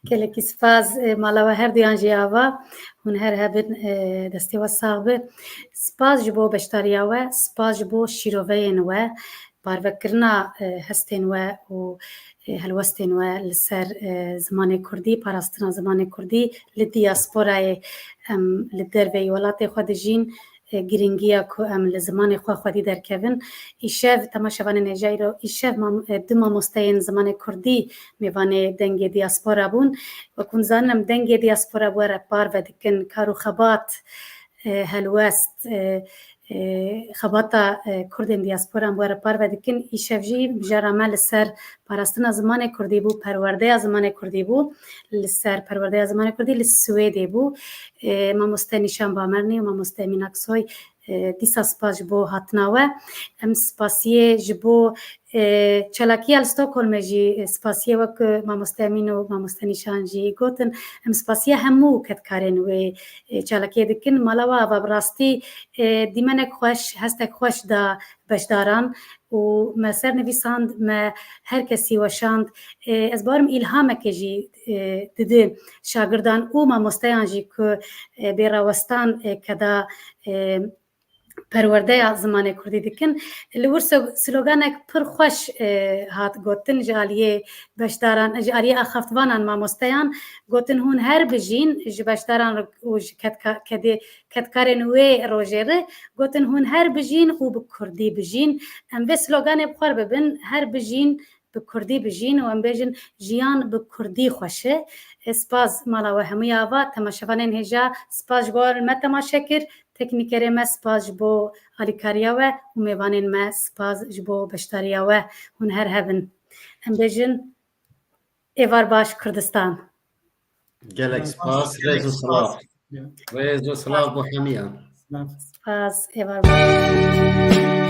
Gelekî spas, e, mala we her duyan jî ava. Hûn her hebin, e, destê we sax be. Spas ji bo beşdariya we, spas ji bo şîroveyên we, parvekirina, e, hestên we û, e, helwestên we li ser, e, zimanê kurdî, parastina zimanê kurdî li diyasporayê, em li derveyî welatê xwe dijîn, e, girîngiya ku em li zimanê xwe xwedî derkevin. Îşev, temaşevanên hêja îro, îşev mam-, e, du mamosteyên zimanê kurdî mêvanê Dengê Diaspora bûn. Wek hûn zanin, em Dengê Diaspora bi we re parve dikin, kar û xebat, e, helwest, e, e, xebata, e, Kurdên diasporan bi we re parve dikin. Îşev jî mijara me li ser parastina zimanê kurdî bû, perwerdeya zimanê kurdî bû, li ser perwerdeya zimanê kurdî li Swêdê bû. E, mamoste Nîşan Bamernî û mamoste Emîn Aksoy, e, dîsa spas ji bo hatina we. Em spasiyê ji bo, e, çalakiya li Stockholmê jî, e, spasiyê wek mamoste Emîn û mamoste Nîşan jî gotin. Em spasiya hemû kedkarên wê, e, çalakiyê dikin. Mala we ava bi rastî, e, dîmenek xweş, hestek xweş da beşdaran û me ser nivîsand, me her kesî weşand. E, ez bawerim îlhameke jî, e, didi şagirdan û mamosteyan jî ku, e, bê rawestan, e, keda, e, perwerdeya zimanê kurdî dikin. Li wir so-, sloganek pir xweş, e, hat gotin ji aliyê beşdaran, ji aliyê axaftvanan, mamosteyan, gotin, hûn her bijîn, ji beşdaran re û ji kedka-, kedê-, kedkarên wê rojê re, gotin, hûn her bijîn û bi kurdî bijîn. Em vê sloganê bi xwe re bibin, her bijîn bi kurdî bijîn û em bêjin, jiyan bi kurdî xweş e. E, spas mala we hemûya ava, temaşevanên hêja, spas ji bo me temaşe kir, teknîkerê me, spas ji bo alîkariya we û mêvanên me, spas ji bo beşdariya we. Hûn her hebin. Em bêjin, êvar baş Kurdistan. Gelek spas, rêz û silav. Rêz û silav bo hemiyan. Spas, êvar baş.